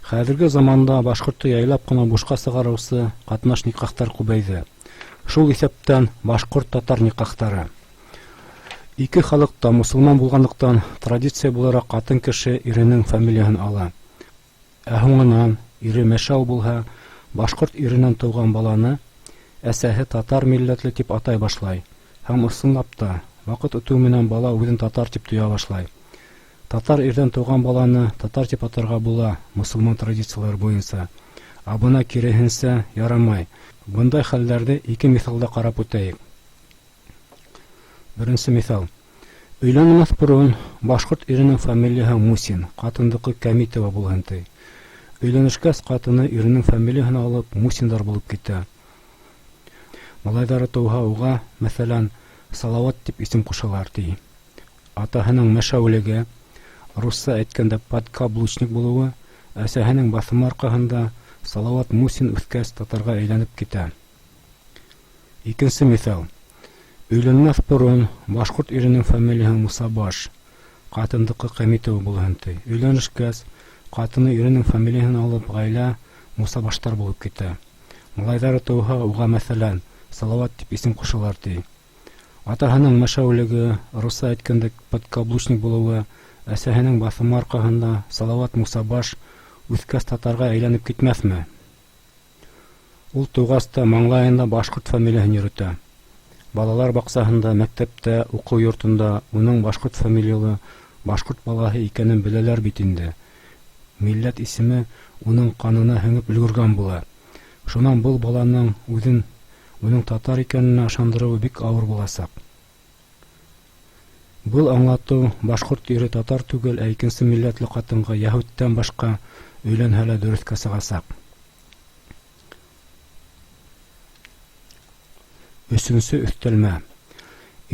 Хәҙерге заманда башҡортто яйлап ҡына бушҡа сығарыусы ҡатнаш никахтар күбәйҙе. Шул иҫәптән башҡорт-татар никахтары. Ике халыҡ та мосолман булғанлыҡтан, традиция булараҡ ҡатын кеше иренең фамилияһын ала. Ә һуңынан, ире мәшәү булһа, башҡорт иренән тыуған баланы әсәһе татар милләтле тип атай башлай. Һәм ысынлап та, ваҡыт үтеү менән бала үҙен татар тип тоя башлай. Татар ирҙән тыуған баланы татар тип атарға була мосолман традициялары буйынса. Ә бына киреһенсә ярамай. Бындай хәлдәрҙе ике миҫалда ҡарап үтәйек. Беренсе миҫал. Өйләнмәҫ борон башҡорт иренең фамилияһы Мусин, ҡатындыҡы Кәмитова булһын ти. Өйләнешкәс ҡатыны иренең фамилияһын алып Мусиндар булып китә. Малайҙары тыуһа уға, мәҫәлән, Салауат тип исем ҡушалар ти. Атаһының мәшәүлеге, русса әйткәндә подкаблучник булыуы, әсәһенең баҫымы арҡаһында Салауат Мусин үҫкәс татарға әйләнеп китә. Икенсе миҫал. Өйләнмәҫ борон башҡорт иренең фамилияһы Мусабаш, ҡатындыҡы Ҡәмитова булһын ти. Өйләнешкәс, ҡатыны иренең фамилияһын алып, ғаилә Мусабаштар булып китә. Малайҙары тыуһа, уға, мәҫәлән, Салауат тип исем ҡушалар ти. Атаһының мәшәүлеге, русса әйткәндә подкаблучник булыуы, әсәһенең баҫымы арҡаһында Салауат Мусабаш үҫкәс татарға әйләнеп китмәҫме? Ул тыуғас та маңлайында башҡорт фамилияһын йөрөтә. Балалар баҡсаһында, мәктәптә, уҡыу йортонда уның башҡорт фамилиялы башҡорт балаһы икәнен беләләр бит инде. Милләт исеме уның ҡанына һеңеп өлгөргән була. Шунан был баланың үҙен уның татар икәненә ышандырыуы бик ауыр буласаҡ. Был аңлатыу башҡорт ире татар түгел, ә икенсе милләтле ҡатынға йәһүдтән башҡа өйләнһә лә дөрөҫкә сығасаҡ. Өсөнсө өҫтәлмә.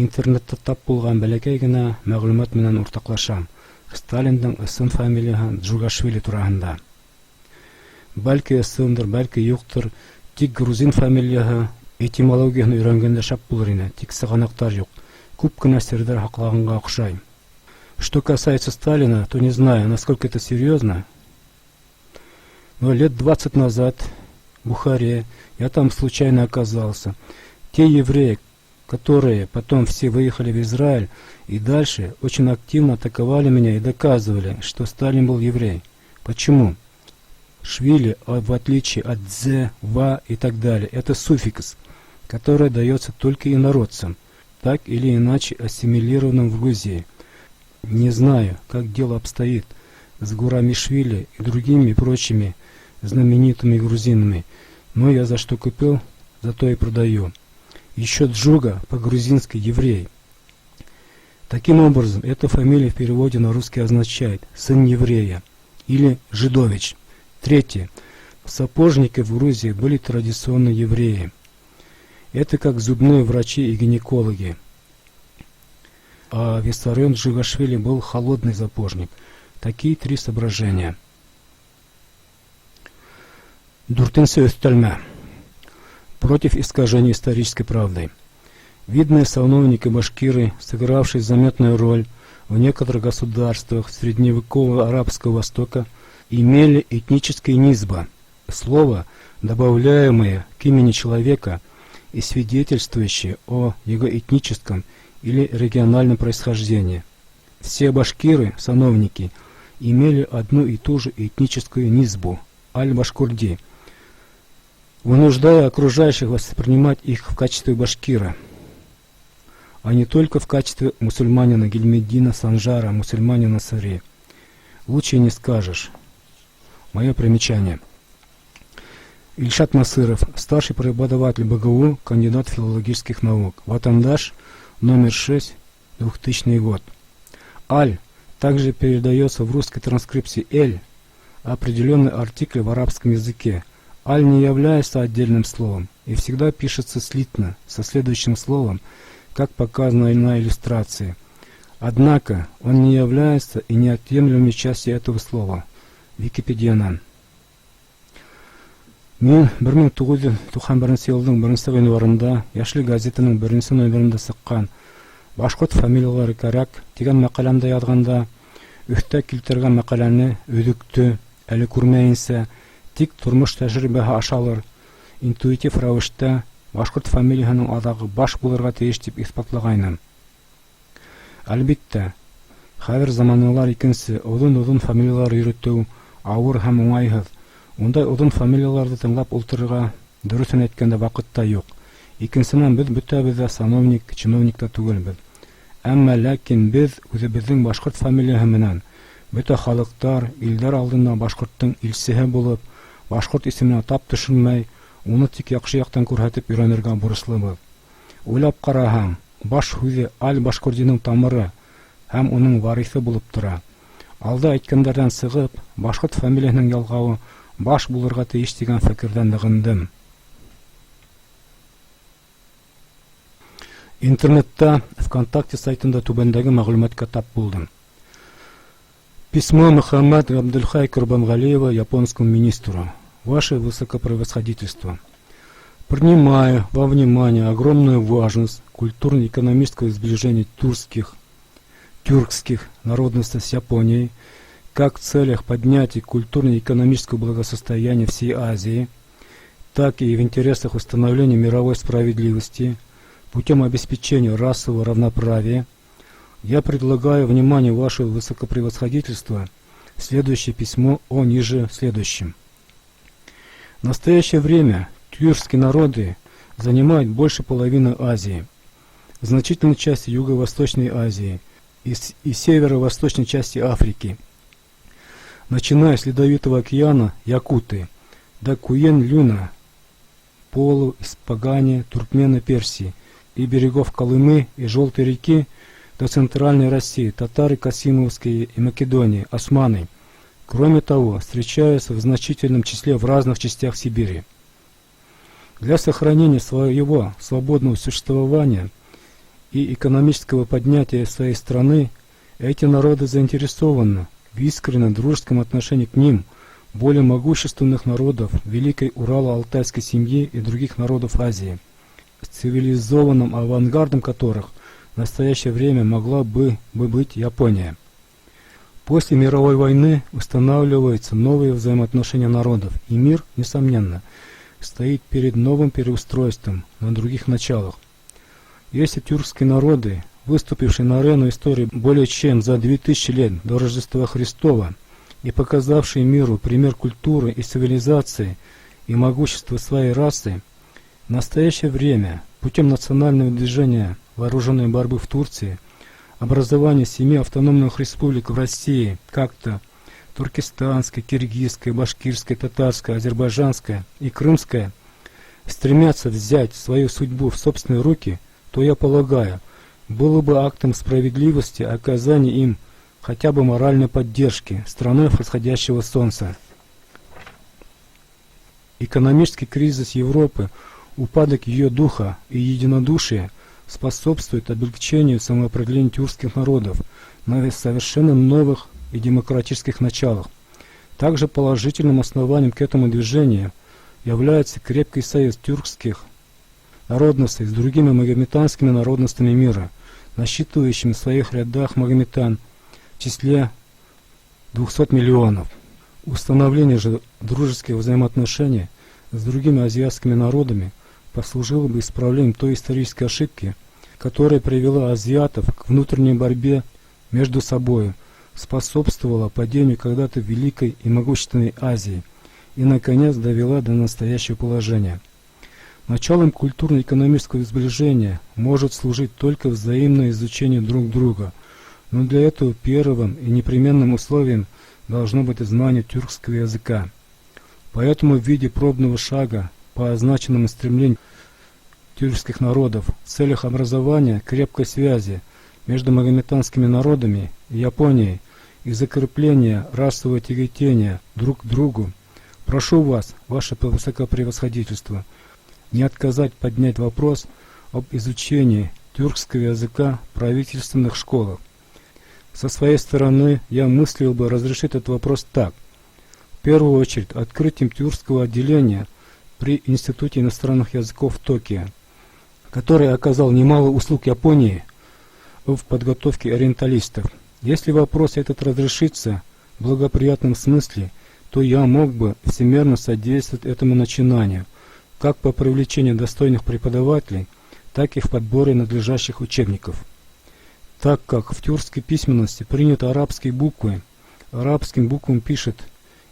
Интернетта тап булған бәләкәй генә мәғлүмәт менән уртаҡлашам. Сталиндың ысын фамилияһы Джугашвили тураһында. Бәлки ысындыр, бәлки юҡтыр, тик грузин фамилияһы этимологияһын өйрәнгәндә шәп булыр ине, тик сығанаҡтар юҡ. Күп кенә серҙәр һаҡлағанға оҡшай. Что касается Сталина, то не знаю, насколько это серьезно, но лет 20 назад в Бухаре я там случайно оказался. Те евреи, которые потом все выехали в Израиль и дальше очень активно атаковали меня и доказывали, что Сталин был еврей. Почему? Швили, в отличие от дзе, ва и так далее, это суффикс, который дается только инородцам, так или иначе ассимилированным в Грузии. Не знаю, как дело обстоит с Гурамишвили и другими прочими знаменитыми грузинами, но я за что купил, за то и продаю. Еще Джуга по-грузински еврей. Таким образом, эта фамилия в переводе на русский означает «сын еврея» или «жидович». Третье. Сапожники в Грузии были традиционно евреи. Это как зубные врачи и гинекологи. А Виссарион Джугашвили был холодный сапожник. Такие три соображения. Дүртенсе өҫтәлмә. Против искажения исторической правды. Видные сановники башкиры, сыгравшие заметную роль в некоторых государствах средневекового Арабского Востока, имели этнические нисба, слово, добавляемое к имени человека и свидетельствующее о его этническом или региональном происхождении. Все башкиры, сановники, имели одну и ту же этническую нисбу – аль-башкурди, вынуждая окружающих воспринимать их в качестве башкира, а не только в качестве мусульманина Гильмеддина Санжара, мусульманина Сари. Лучше не скажешь. Мое примечание. Ильшат Насыров, старший преподаватель БГУ, кандидат филологических наук. Ватандаш, номер 6, 2000 год. Аль также передается в русской транскрипции Эль, определенный артикль в арабском языке. Аль не является отдельным словом и всегда пишется слитно со следующим словом, как показано на иллюстрации. Однако он не является и неотъемлемой частью этого слова. Википедиянан. Мин 1991 йылдың 1 ғинварында Йәшлек гәзитенең беренсе номерында сыҡҡан «Башҡорт фамилиялары кәрәк» тигән мәҡәләмдә яҙғанда, өҫтә килтергән мәҡәләне, өҙөктө әле күрмәйенсә, тик тормош тәжрибәһе ашалыр, интуитив рәүештә башҡорт фамилияһының аҙағы баш булырға тейеш тип иҫбатлағайным. Әлбиттә, хәҙер заманалар икенсе, оҙон-оҙон фамилиялар йөрөтөү ауыр һәм уңайһыҙ. Ундай оҙон фамилияларҙы тыңлап ултырырға, дөрөҫөн әйткәндә, ваҡыт та юҡ. Икенсенән, беҙ бөтәбеҙ ҙә сановник, чиновник та түгелбеҙ. Әммә ләкин беҙ үҙебеҙҙең башҡорт фамилияһы менән бөтә халыҡтар, илдәр алдында башҡорттоң илсеһе булып, башҡорт исеменә тап төшөрмәй, уны тик яҡшы яҡтан күрһәтеп өйрәнергә бурыслыбыҙ. Уйлап ҡараһаң, баш һүҙе аль-башкурдиның тамыры һәм уның вариҫы булып тора. Алда әйткәндәрҙән сығып, башҡорт фамилияһының ялғауы баш булырға тейеш тигән фекерҙә нығындым. Интернетта ВКонтакте сайтында түбәндәге мәғлүмәткә тап булдым. Письмо Мөхәммәт Габделхай Курбангалиева японскому министру. Ваше Высокопревосходительство, принимая во внимание огромную важность культурно-экономического сближения тюркских, тюркских народностей с Японией, как в целях поднятия культурно-экономического благосостояния всей Азии, так и в интересах установления мировой справедливости путем обеспечения расового равноправия, я предлагаю вниманию вашего высокопревосходительства следующее письмо о ниже следующем. В настоящее время тюркские народы занимают больше половины Азии, значительной части Юго-Восточной Азии и, и северо-восточной части Африки, начиная с Ледовитого океана Якуты до Куен-Люна, Полу, Испагани, Туркмены, Персии и берегов Колымы и Желтой реки до Центральной России, татары Касимовские и Македонии, османы. Кроме того, встречаются в значительном числе в разных частях Сибири. Для сохранения своего свободного существования и экономического поднятия своей страны эти народы заинтересованы в искренне дружеском отношении к ним более могущественных народов Великой Урало-Алтайской семьи и других народов Азии, цивилизованным авангардом которых в настоящее время могла бы быть Япония. После мировой войны устанавливаются новые взаимоотношения народов, и мир, несомненно, стоит перед новым переустройством на других началах. Если тюркские народы, выступившие на арену истории более чем за 2000 лет до Рождества Христова и показавшие миру пример культуры и цивилизации и могущества своей расы, в настоящее время путем национального движения вооруженной борьбы в Турции, образования семи автономных республик в России, как-то Туркестанская, Киргизская, Башкирская, Татарская, Азербайджанская и Крымская, стремятся взять свою судьбу в собственные руки, то, я полагаю, было бы актом справедливости оказание им хотя бы моральной поддержки страной восходящего солнца. Экономический кризис Европы, упадок ее духа и единодушия способствует облегчению самоопределения тюркских народов на совершенно новых и демократических началах. Также положительным основанием к этому движению является крепкий союз тюркских народностей с другими магометанскими народностями мира, насчитывающими в своих рядах магометан в числе 200 миллионов. Установление же дружеских взаимоотношений с другими азиатскими народами послужило бы исправлением той исторической ошибки, которая привела азиатов к внутренней борьбе между собой, способствовала падению когда-то великой и могущественной Азии и, наконец, довела до настоящего положения. Началом культурно-экономического сближения может служить только взаимное изучение друг друга, но для этого первым и непременным условием должно быть знание тюркского языка. Поэтому в виде пробного шага по означенному стремлению тюркских народов в целях образования крепкой связи между магометанскими народами и Японией и закрепления расового тяготения друг к другу, прошу вас, ваше высокопревосходительство, не отказать поднять вопрос об изучении тюркского языка в правительственных школах. Со своей стороны я мыслил бы разрешить этот вопрос так. В первую очередь открытием тюркского отделения при Институте иностранных языков в Токио, который оказал немало услуг Японии в подготовке ориенталистов. Если вопрос этот разрешится в благоприятном смысле, то я мог бы всемерно содействовать этому начинанию, как по привлечению достойных преподавателей, так и в подборе надлежащих учебников. Так как в тюркской письменности приняты арабские буквы, арабским буквам пишет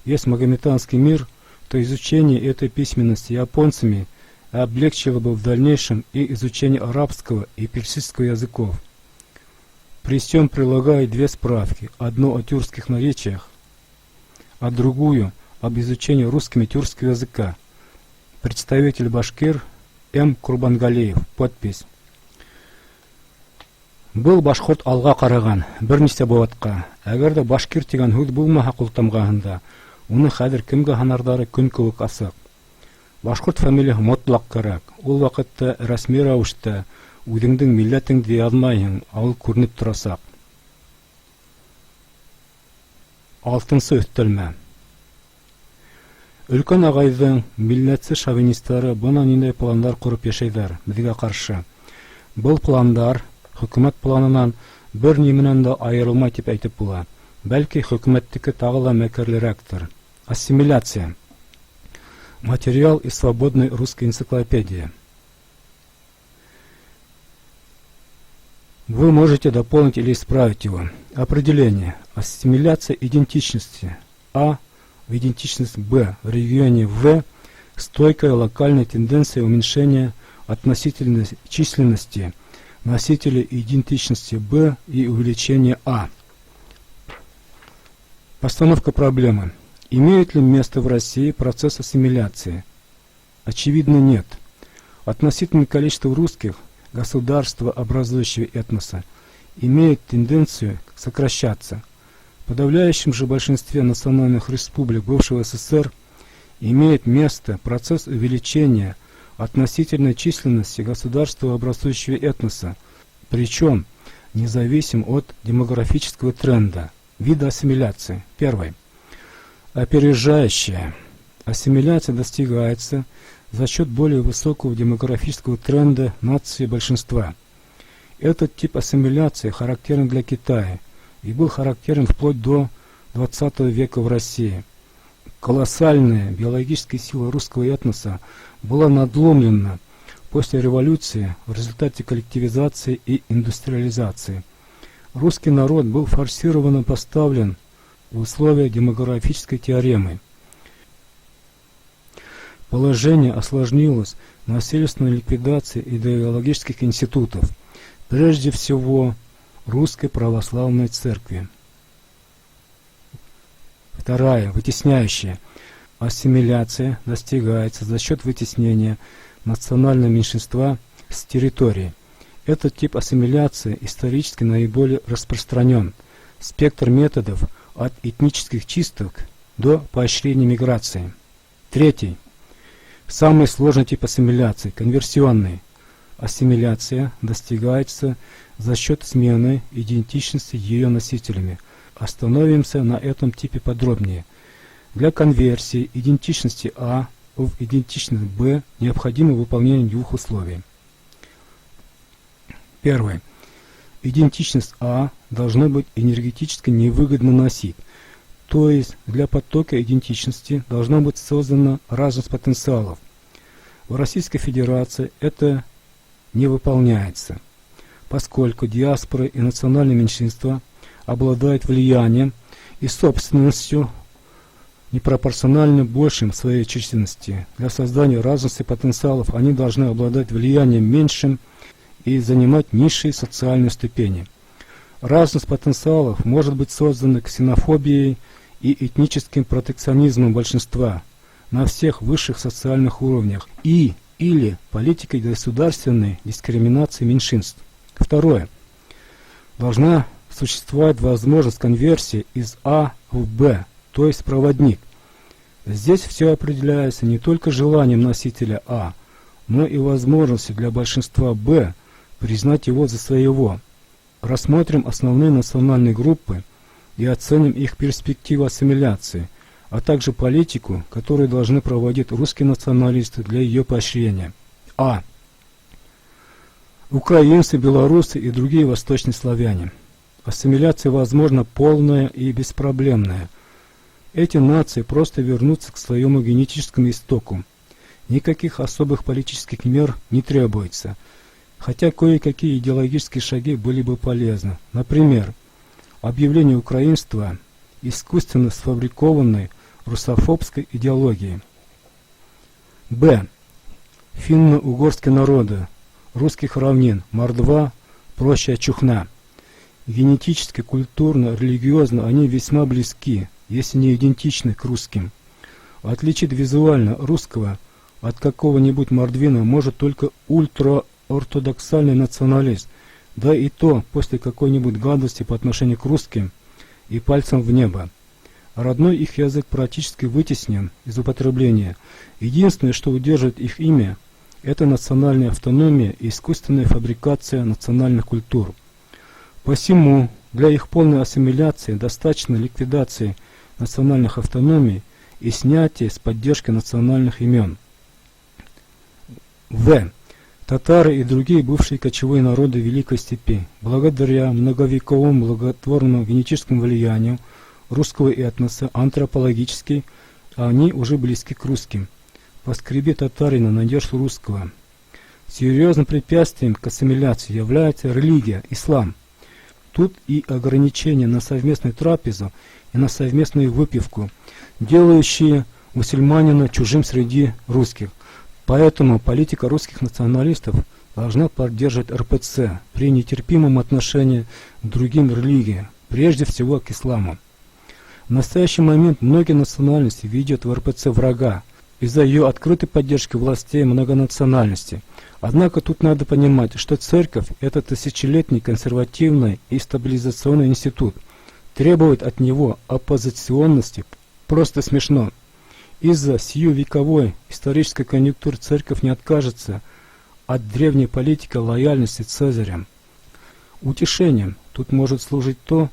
весь магометанский мир, то изучение этой письменности японцами облегчило бы в дальнейшем и изучение арабского и персидского языков. При сём прилагаю две справки, одну о тюркских наречиях, а другую об изучении русскими тюркского языка. Представитель башкир М. Курбангалиев. Подпись. Был башҡорт алға ҡараған, бер нисә быуатҡа. Әгәр ҙә башкир тигән һүҙ булмаһа ҡултамғаһында, уны хәҙер кемгә һанарҙары көн кеүек асыҡ. Башҡорт фамилияһы мотлаҡ кәрәк. Ул ваҡытта рәсми рәүештә үҙеңдең милләтеңде яҙмайһың, ә ул күренеп торасаҡ. Алтынсы өҫтәлмә. Өлкән ағайҙың милләтсе шовинистары бына ниндәй пландар ҡороп йәшәйҙәр беҙгә ҡаршы. Был пландар хөкүмәт планынан бер ни менән дә айырылмай тип әйтеп була. Бәлки хөкүмәттеке тағы ла мәкерлерәктер. Ассимиляция. Материал из свободной русской энциклопедии. Вы можете дополнить или исправить его. Определение. Ассимиляция идентичности А в идентичность Б в регионе В стойкая локальная тенденция уменьшения относительной численности носителей идентичности Б и увеличения А. Постановка проблемы. Имеет ли место в России процесс ассимиляции? Очевидно, нет. Относительное количество русских, государства, образующего этноса, имеет тенденцию сокращаться. В подавляющем же большинстве национальных республик бывшего СССР имеет место процесс увеличения относительной численности государства, образующего этноса, причем независим от демографического тренда. Вида ассимиляции. Первый. Опережающая. Ассимиляция достигается за счет более высокого демографического тренда нации большинства. Этот тип ассимиляции характерен для Китая и был характерен вплоть до 20 века в России. Колоссальная биологическая сила русского этноса была надломлена после революции в результате коллективизации и индустриализации. Русский народ был форсированно поставлен в условия демографической теоремы. Положение осложнилось насильственной ликвидацией идеологических институтов, прежде всего Русской Православной Церкви. Вторая, вытесняющая. Ассимиляция достигается за счет вытеснения национального меньшинства с территории. Этот тип ассимиляции исторически наиболее распространен. Спектр методов от этнических чисток до поощрения миграции. Третий. Самый сложный тип ассимиляции – конверсионный. Ассимиляция достигается за счет смены идентичности ее носителями. Остановимся на этом типе подробнее. Для конверсии идентичности А в идентичность Б необходимо выполнение двух условий. Первое. Идентичность А должно быть энергетически невыгодно носить. То есть для потока идентичности должна быть создана разность потенциалов. В Российской Федерации это не выполняется, поскольку диаспоры и национальные меньшинства обладают влиянием и собственностью, непропорционально большим своей численности. Для создания разности потенциалов они должны обладать влиянием меньшим и занимать низшие социальные ступени. Разность потенциалов может быть создана ксенофобией и этническим протекционизмом большинства на всех высших социальных уровнях и или политикой государственной дискриминации меньшинств. Второе. Должна существовать возможность конверсии из А в Б, то есть проводник. Здесь все определяется не только желанием носителя А, но и возможностью для большинства Б признать его за своего. Рассмотрим основные национальные группы и оценим их перспективы ассимиляции, а также политику, которую должны проводить русские националисты для ее поощрения. А. Украинцы, белорусы и другие восточные славяне. Ассимиляция возможна полная и беспроблемная. Эти нации просто вернутся к своему генетическому истоку. Никаких особых политических мер не требуется, хотя кое-какие идеологические шаги были бы полезны. Например, объявление украинства искусственно сфабрикованной русофобской идеологией. Б. Финно-угорские народы русских равнин, мордва, прочая чухна. Генетически, культурно, религиозно они весьма близки, если не идентичны к русским. Отличить визуально русского от какого-нибудь мордвина может только ультраортодоксальный националист, да и то после какой-нибудь гадости по отношению к русским и пальцем в небо. Родной их язык практически вытеснен из употребления. Единственное, что удерживает их имя, это национальная автономия и искусственная фабрикация национальных культур. Посему для их полной ассимиляции достаточно ликвидации национальных автономий и снятия с поддержки национальных имен. В. Татары и другие бывшие кочевые народы Великой Степи, благодаря многовековому благотворному генетическому влиянию русского этноса, антропологически они уже близки к русским. Поскреби татарина, найдешь русского. Серьезным препятствием к ассимиляции является религия, ислам. Тут и ограничения на совместную трапезу и на совместную выпивку, делающие мусульманина чужим среди русских. Поэтому политика русских националистов должна поддерживать РПЦ при нетерпимом отношении к другим религиям, прежде всего к исламу. В настоящий момент многие национальности видят в РПЦ врага из-за ее открытой поддержки властей многонациональности. Однако тут надо понимать, что церковь – это тысячелетний консервативный и стабилизационный институт. Требовать от него оппозиционности просто смешно. Из-за сию вековой исторической конъюнктуры церковь не откажется от древней политики лояльности Цезарям. Утешением тут может служить то,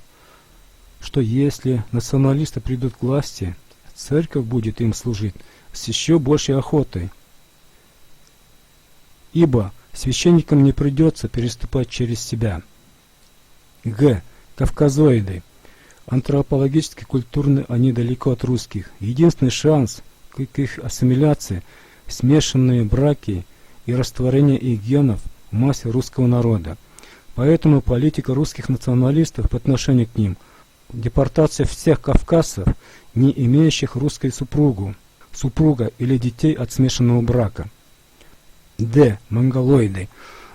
что если националисты придут к власти, церковь будет им служить с еще большей охотой, ибо священникам не придется переступать через себя. Г. Кавказоиды. Антропологически, культурно они далеко от русских. Единственный шанс к их ассимиляции – смешанные браки и растворение их генов в массе русского народа. Поэтому политика русских националистов по отношению к ним – депортация всех кавказцев, не имеющих русской супругу, супруга или детей от смешанного брака. Д. Монголоиды.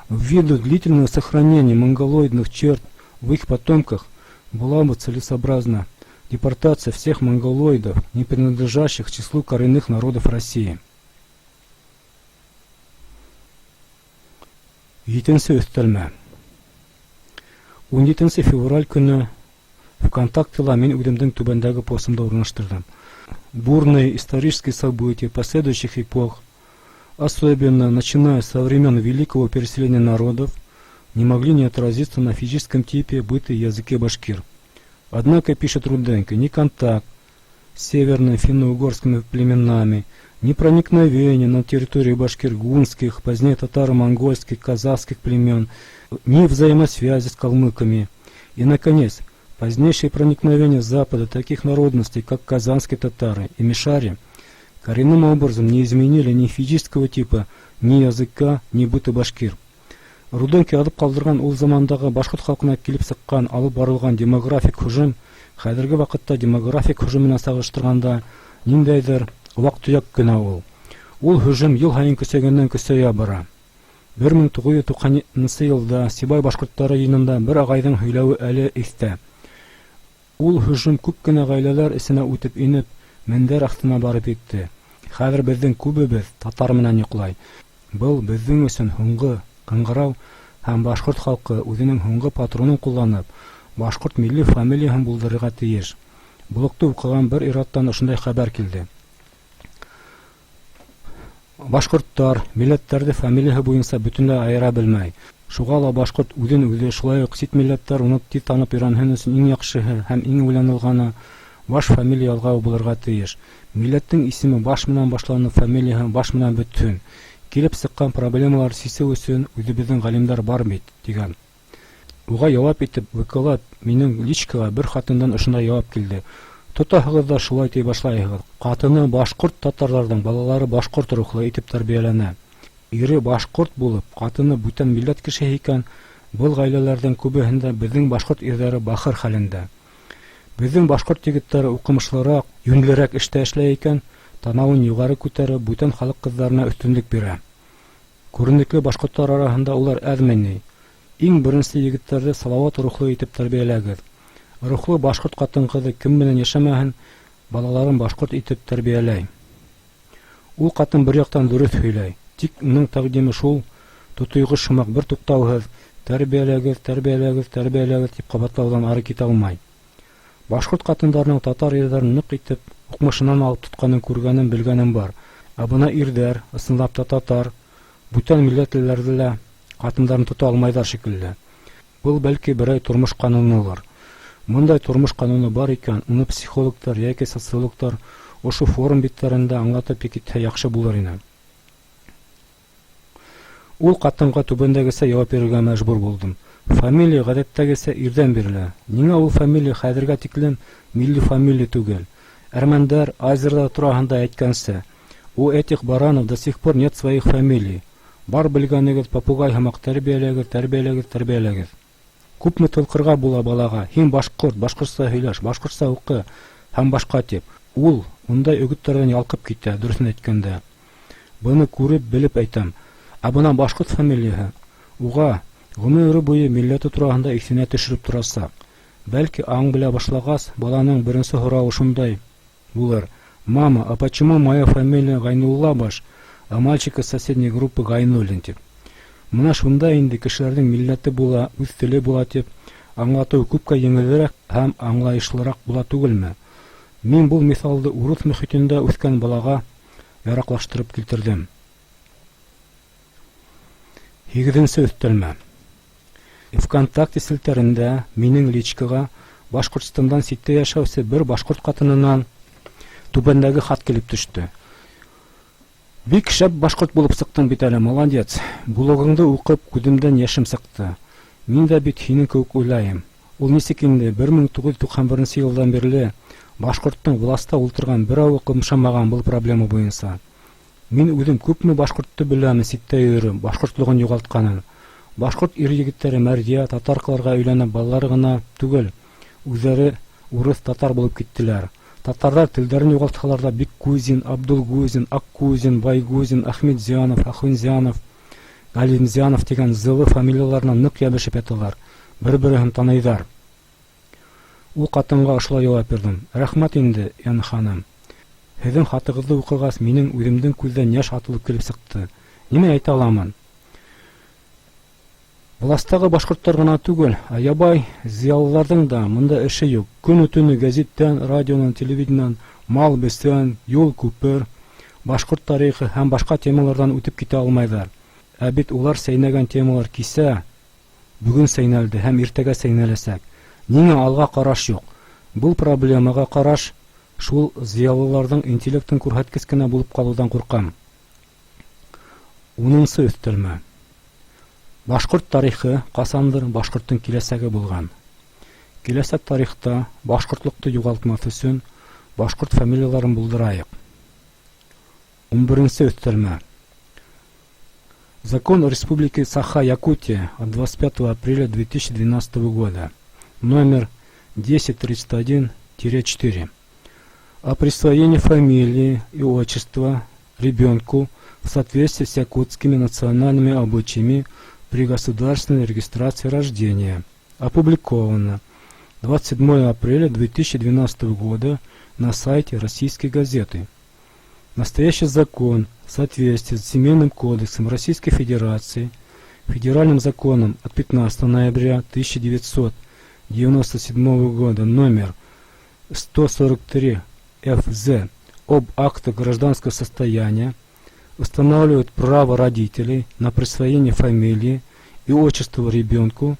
Ввиду длительного сохранения монголоидных черт в их потомках была бы целесообразна депортация всех монголоидов, не принадлежащих к числу коренных народов России. Етенсе өҫтәлмә. 17 февраль көнө ВКонтактела мин үҙемдең түбәндәге постымды урынлаштырҙым. Бурные исторические события последующих эпох, особенно начиная со времен Великого переселения народов, не могли не отразиться на физическом типе быта и языке башкир. Однако, пишет Руденко, ни контакт с северно-финно-угорскими племенами, Ни проникновение на территорию башкир гуннских, позднее татаро-монгольских, казахских племен, ни взаимосвязи с калмыками. И, наконец, позднейшее проникновение с запада таких народностей, как казанские татары и мишари, коренным образом не изменили ни физического типа, ни языка, ни быта башкир. Руденко яҙып ҡалдырған ул замандағы башҡорт халҡына килеп сыҡҡан алып барылған демографик һөжүм хәҙерге ваҡытта демографик һөжүм менән сағыштырғанда ниндәйҙер ваҡ-төйәк кенә ул. Ул һөжүм йыл һайын көсәйгәндән көсәйә бара. 1990 йылда Сибай башҡорттары йыйынында бер ағайҙың һөйләүе әле иҫтә. Ул һөжүм күп кенә ғаиләләр эсенә үтеп инеп, мендәр аҫтына барып етте. Хәҙер беҙҙең күбебеҙ татар менән йоҡлай. Был беҙҙең өсөн һуңғы ҡыңғырау һәм башҡорт халҡы үҙенең һуңғы патронын ҡулланып, башҡорт милли фамилияһын булдырырға тейеш. Блогты уҡыған бер ир-аттан ошондай хәбәр килде. Башҡорттар милләттәрҙе фамилияһы буйынса бөтөнләй айыра белмәй. Шуға ла башҡорт үҙен үҙе, шулай уҡ сит милләттәр уны тиҙ танып өйрәнһен өсөн иң яҡшыһы һәм иң уйланылғаны баш фамилия ялғауы булырға тейеш. Милләттең исеме баш менән башланып, фамилияһы баш менән бөтһөн. Килеп сыҡҡан проблемалар сисеү өсөн үҙебеҙҙең ғалимдар бар бит, тигән. Уға яуап итеп, ВКла минең личкаға бер ҡатындан ошондай яуап килде. Тотаһығыҙ ҙа шулай ти башлайһығыҙ. Ҡатыны башҡорт татарҙарҙың балалары башҡорт рухлы итеп тәрбиәләнә. Ире башҡорт булып, ҡатыны бүтән милләт кешеһе икән, был ғаиләләрҙең күбеһендә беҙҙең башҡорт ирҙәре бахыр хәлендә. Беҙҙең башҡорт егеттәре уҡымышлыраҡ, йүнлерәк эштә эшләй икән, танауын юғары күтәреп, бүтән халыҡ ҡыҙҙарына өҫтөнлөк бирә. Күренекле башҡорттар араһында улар әҙме ни? Иң беренсе егеттәрҙе салауат рухлы итеп тәрбиәләгеҙ. Рухлы башҡорт ҡатын-ҡыҙы кем менән йәшәмәһен, балаларын башҡорт итеп тәрбиәләй. Ул ҡатын бер яҡтан дөрөҫ һөйләй, тик уның тәҡдиме шул тутыйғош һымаҡ бер туҡтауһыҙ тәрбиәләгеҙ, тәрбиәләгеҙ, тәрбиәләгеҙ тип ҡабатлауҙан ары китә алмай. Башҡорт ҡатындарының татар ирҙәрен ныҡ итеп уҡмышынан алып тотҡанын күргәнем, белгәнем бар. Ә бына ирҙәр, ысынлап та татар, бүтән милләтлеләрҙе лә ҡатындарын тота алмайҙар шикелле. Был бәлки берәй тормош ҡанунылыр. Мындай тормош ҡануны бар икән, уны психологтар йәки социологтар ошо форум биттәрендә аңлатып китһә яҡшы булыр ине. Ул ҡатынға түбәндәгесә яуап бирергә мәжбүр булдым. Фамилия ғәҙәттәгесә ирҙән бирелә. Ниңә ул фамилия хәҙергә тиклем милли фамилия түгел? Әрмәндәр, азерҙар тураһында әйткәнсә, у этих баранов до сих пор нет своих фамилий. Бар белгәнегеҙ попугай һымаҡ тәрбиәләгеҙ, тәрбиәләгеҙ, тәрбиәләгеҙ. Күпме тылҡырға була балаға, һин башҡорт, башҡортса һөйләш, башҡортса уҡы һәм башҡа тип. Ул ундай өгөттәрҙән ялҡып китә, дөрөҫөн әйткәндә. Быны күреп, белеп әйтәм. Ә бына башҡорт фамилияһы уға ғүмере буйы милләте тураһында иҫенә төшөрөп торасаҡ. Бәлки аң белә башлағас, баланың беренсе һорауы шундай булыр. Мама, а почему моя фамилия Гайнуллабаш, а мальчик из соседней группы Гайнуллин тип. Мына шунда инде кешеләрҙең милләте була, үҙ теле була тип аңлатыу күпкә еңелерәк һәм аңлайышлыраҡ була түгелме? Мин был миҫалды урыҫ мөхитендә үҫкән балаға яраҡлаштырып килтерҙем. Һигеҙенсе өҫтәлмә. ВКонтакте селтәрендә минең личкаға Башҡортостандан ситтә йәшәүсе бер башҡорт ҡатынынан түбәндәге хат килеп төштө. Бик шәп башҡорт булып сыҡтың бит әле, молодец. Блогыңды уҡып, күҙемдән йәшем сыҡты. Мин дә бит һинең кеүек уйлайым. Ул нисек инде 1991 йылдан бирле башҡорттоң власта ултырған берәүе ҡымшанмаған был проблема буйынса. Мин үҙем күпме башҡортто беләм ситтә йөрөп, башҡортлоғон юғалтҡанын. Башҡорт ир-егеттәре мәрйә, татаркаларға өйләнеп балалары ғына түгел, үҙҙәре урыҫ татар булып киттеләр. Татарҙар телдәрен юғалтһалар ҙа Биккузин, Абдулгузин, Аккузин, Байгузин, Ахметзянов, Ахунзянов, Галимзянов тигән зылы фамилияларына ныҡ йәбешеп яталар, бер-береһен таныйҙар. Ул ҡатынға ошолай яуап бирҙем. Рәхмәт инде, Ян ханым. Һеҙҙең хатығыҙҙы уҡығас, минең үҙемдең күҙҙән йәш атылып килеп сыҡты. Нимә әйтә аламын? Властағы башҡорттар ғына түгел, ә ябай зыялыларҙың да мында эше юҡ. Көнө-төнө гәзиттән, радионан, телевидениенан мал, бесән, юл, күпер, башҡорт тарихы һәм башҡа темаларҙан үтеп китә алмайҙар. Ә бит улар сәйнәгән темалар кисә, бөгөн сәйнәлде һәм иртәгә сәйнәләсәк. Ниңә алға ҡараш юҡ? Был проблемаға ҡараш Шул зыялыларҙың интеллектын күрһәткес кенә булып ҡалыуҙан ҡурҡам. Унынсы өҫтәлмә. Башҡорт тарихы ҡасандыр башҡорттоң киләсәге булған. Киләсәк тарихта башҡортлоҡто юғалтмаҫ өсөн башҡорт фамилияларын булдырайыҡ. 11-нсе өҫтәлмә. Закон Республики Саха-Якутия от 25 апреля 2012 года, номер 1031-4, о присвоении фамилии и отчества ребенку в соответствии с якутскими национальными обычаями при государственной регистрации рождения. Опубликовано 27 апреля 2012 года на сайте Российской газеты. Настоящий закон в соответствии с Семейным кодексом Российской Федерации, Федеральным законом от 15 ноября 1997 года номер 143 ФЗ об актах гражданского состояния устанавливает право родителей на присвоение фамилии и отчества ребенку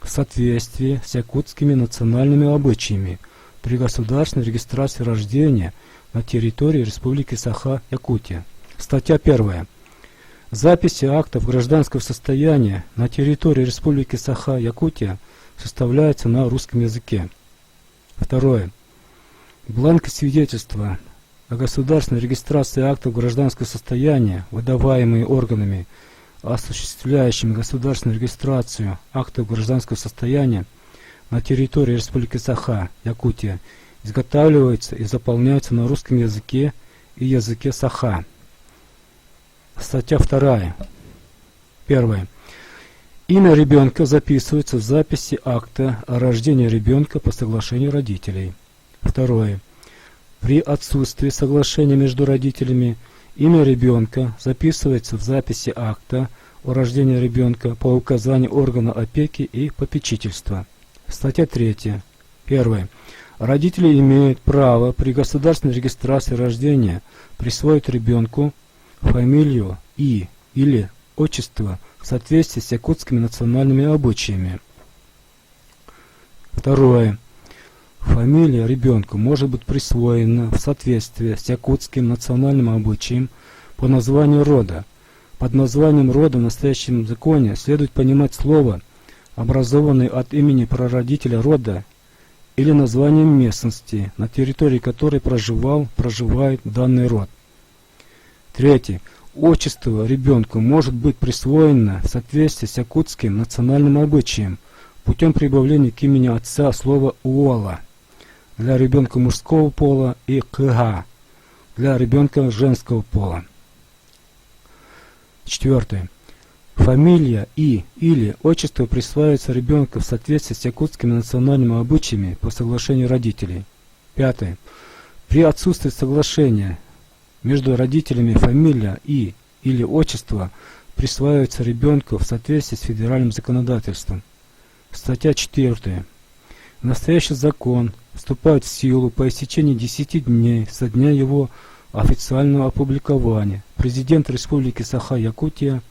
в соответствии с якутскими национальными обычаями при государственной регистрации рождения на территории Республики Саха-Якутия. Статья 1. Записи актов гражданского состояния на территории Республики Саха-Якутия составляются на русском языке. Второе. Бланки свидетельства о государственной регистрации актов гражданского состояния, выдаваемые органами, осуществляющими государственную регистрацию актов гражданского состояния на территории Республики Саха, Якутия, изготавливаются и заполняются на русском языке и языке саха. Статья 2. Первое. Имя ребенка записывается в записи акта о рождении ребенка по соглашению родителей. Второе. При отсутствии соглашения между родителями имя ребенка записывается в записи акта о рождении ребенка по указанию органа опеки и попечительства. Статья 3. Первое. Родители имеют право при государственной регистрации рождения присвоить ребенку фамилию и или отчество в соответствии с якутскими национальными обычаями. Второе. Фамилия ребенку может быть присвоена в соответствии с якутским национальным обычаем по названию рода. Под названием рода в настоящем законе следует понимать слово, образованное от имени прародителя рода или названием местности, на территории которой проживал, проживает данный род. Третье. Отчество ребенку может быть присвоено в соответствии с якутским национальным обычаем путем прибавления к имени отца слова «уола» для ребенка мужского пола и «кыыһа» для ребенка женского пола. Четвертое. Фамилия и или отчество присваивается ребенку в соответствии с якутскими национальными обычаями по соглашению родителей. Пятое. При отсутствии соглашения между родителями фамилия и или отчество присваивается ребенку в соответствии с федеральным законодательством. Статья 4. Настоящий закон вступает в силу по истечении 10 дней со дня его официального опубликования. Президент Республики Саха-Якутия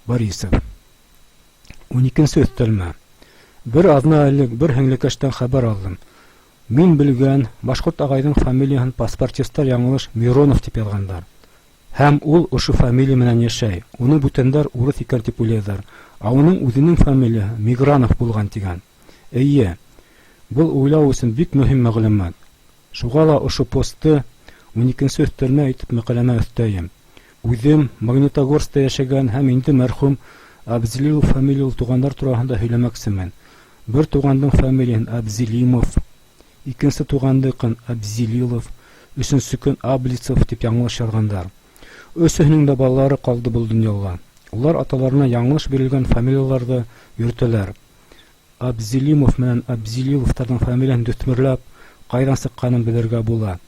Борисов. 12-нсе өҫтәлмә. Бер аҙна элек бер һеңлекәштән хәбәр алдым. Мин белгән башҡорт ағайҙың фамилияһын паспортистар яңылыш Миронов тип яҙғандар. Һәм ул ошо фамилия менән йәшәй. Уны бүтәндәр урыҫ икән тип уйлайҙар. Ә уның үҙенең фамилияһы Мигранов булған тигән. Эйе, был уйлау өсөн бик мөһим мәғлүмәт. Шуға ла ошо постты 12-нсе өҫтәлмә итеп мәҡәләмә өҫтәйем. Үҙем Магнитогорскта йәшәгән һәм инде мәрхүм Абзелилов фамилиялы туғандар тураһында һөйләмәксемен. Бер туғандың фамилияһын Абзелимов, икенсе туғандыҡын Абзелилов, өсөнсөкөн Аблицев тип яңылыш яҙғандар. Өсөһөнөң дә балалары ҡалды был донъяла. Улар аталарына яңылыш бирелгән фамилияларҙы йөрөтәләр. Абзелимов менән Абзелиловтарҙың фамилияһын төҫмөрләп, ҡайҙан сыҡҡанын белергә була.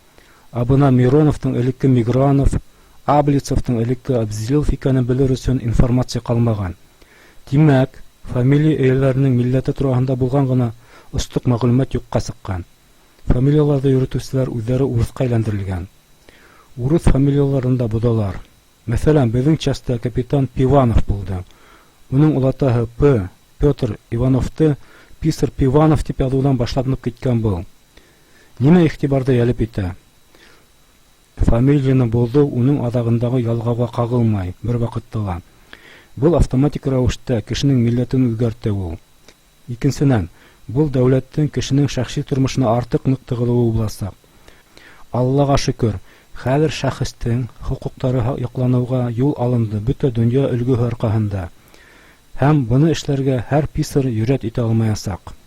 Ә бына Мироновтың элекке Мигранов, Аблицевтың элекке Абзелилов икәнен белер өсөн информация ҡалмаған. Тимәк, фамилия эйәләренең милләте тураһында булған ғына остоҡ мәғлүмәт юҡҡа сыҡҡан. Фамилияларҙы йөрөтөүселәр үҙҙәре урыҫҡа әйләндерелгән. Урыҫ фамилияларын да боҙалар. Мәҫәлән, беҙҙең частьта капитан Пиванов булды. Уның олатаһы П. Петр Ивановты писарь Пиванов тип яҙыуҙан башланып киткән был. Нимә игътибарҙы йәлеп итә? Фамилияны боҙоу уның аҙағындағы ялғауға ҡағылмай бер ваҡытта ла. Был автоматик рәүештә кешенең милләтен үҙгәртеү ул. Икенсенән, был дәүләттең кешенең шәхси тормошона артыҡ ныҡ тығылыуы буласаҡ. Аллаға шөкөр, хәҙер шәхестең хоҡуҡтары яҡланыуға юл алынды бөтә донъя өлгөһө арҡаһында. Һәм быны эшләргә һәр писарь йөрьәт итә алмаясаҡ.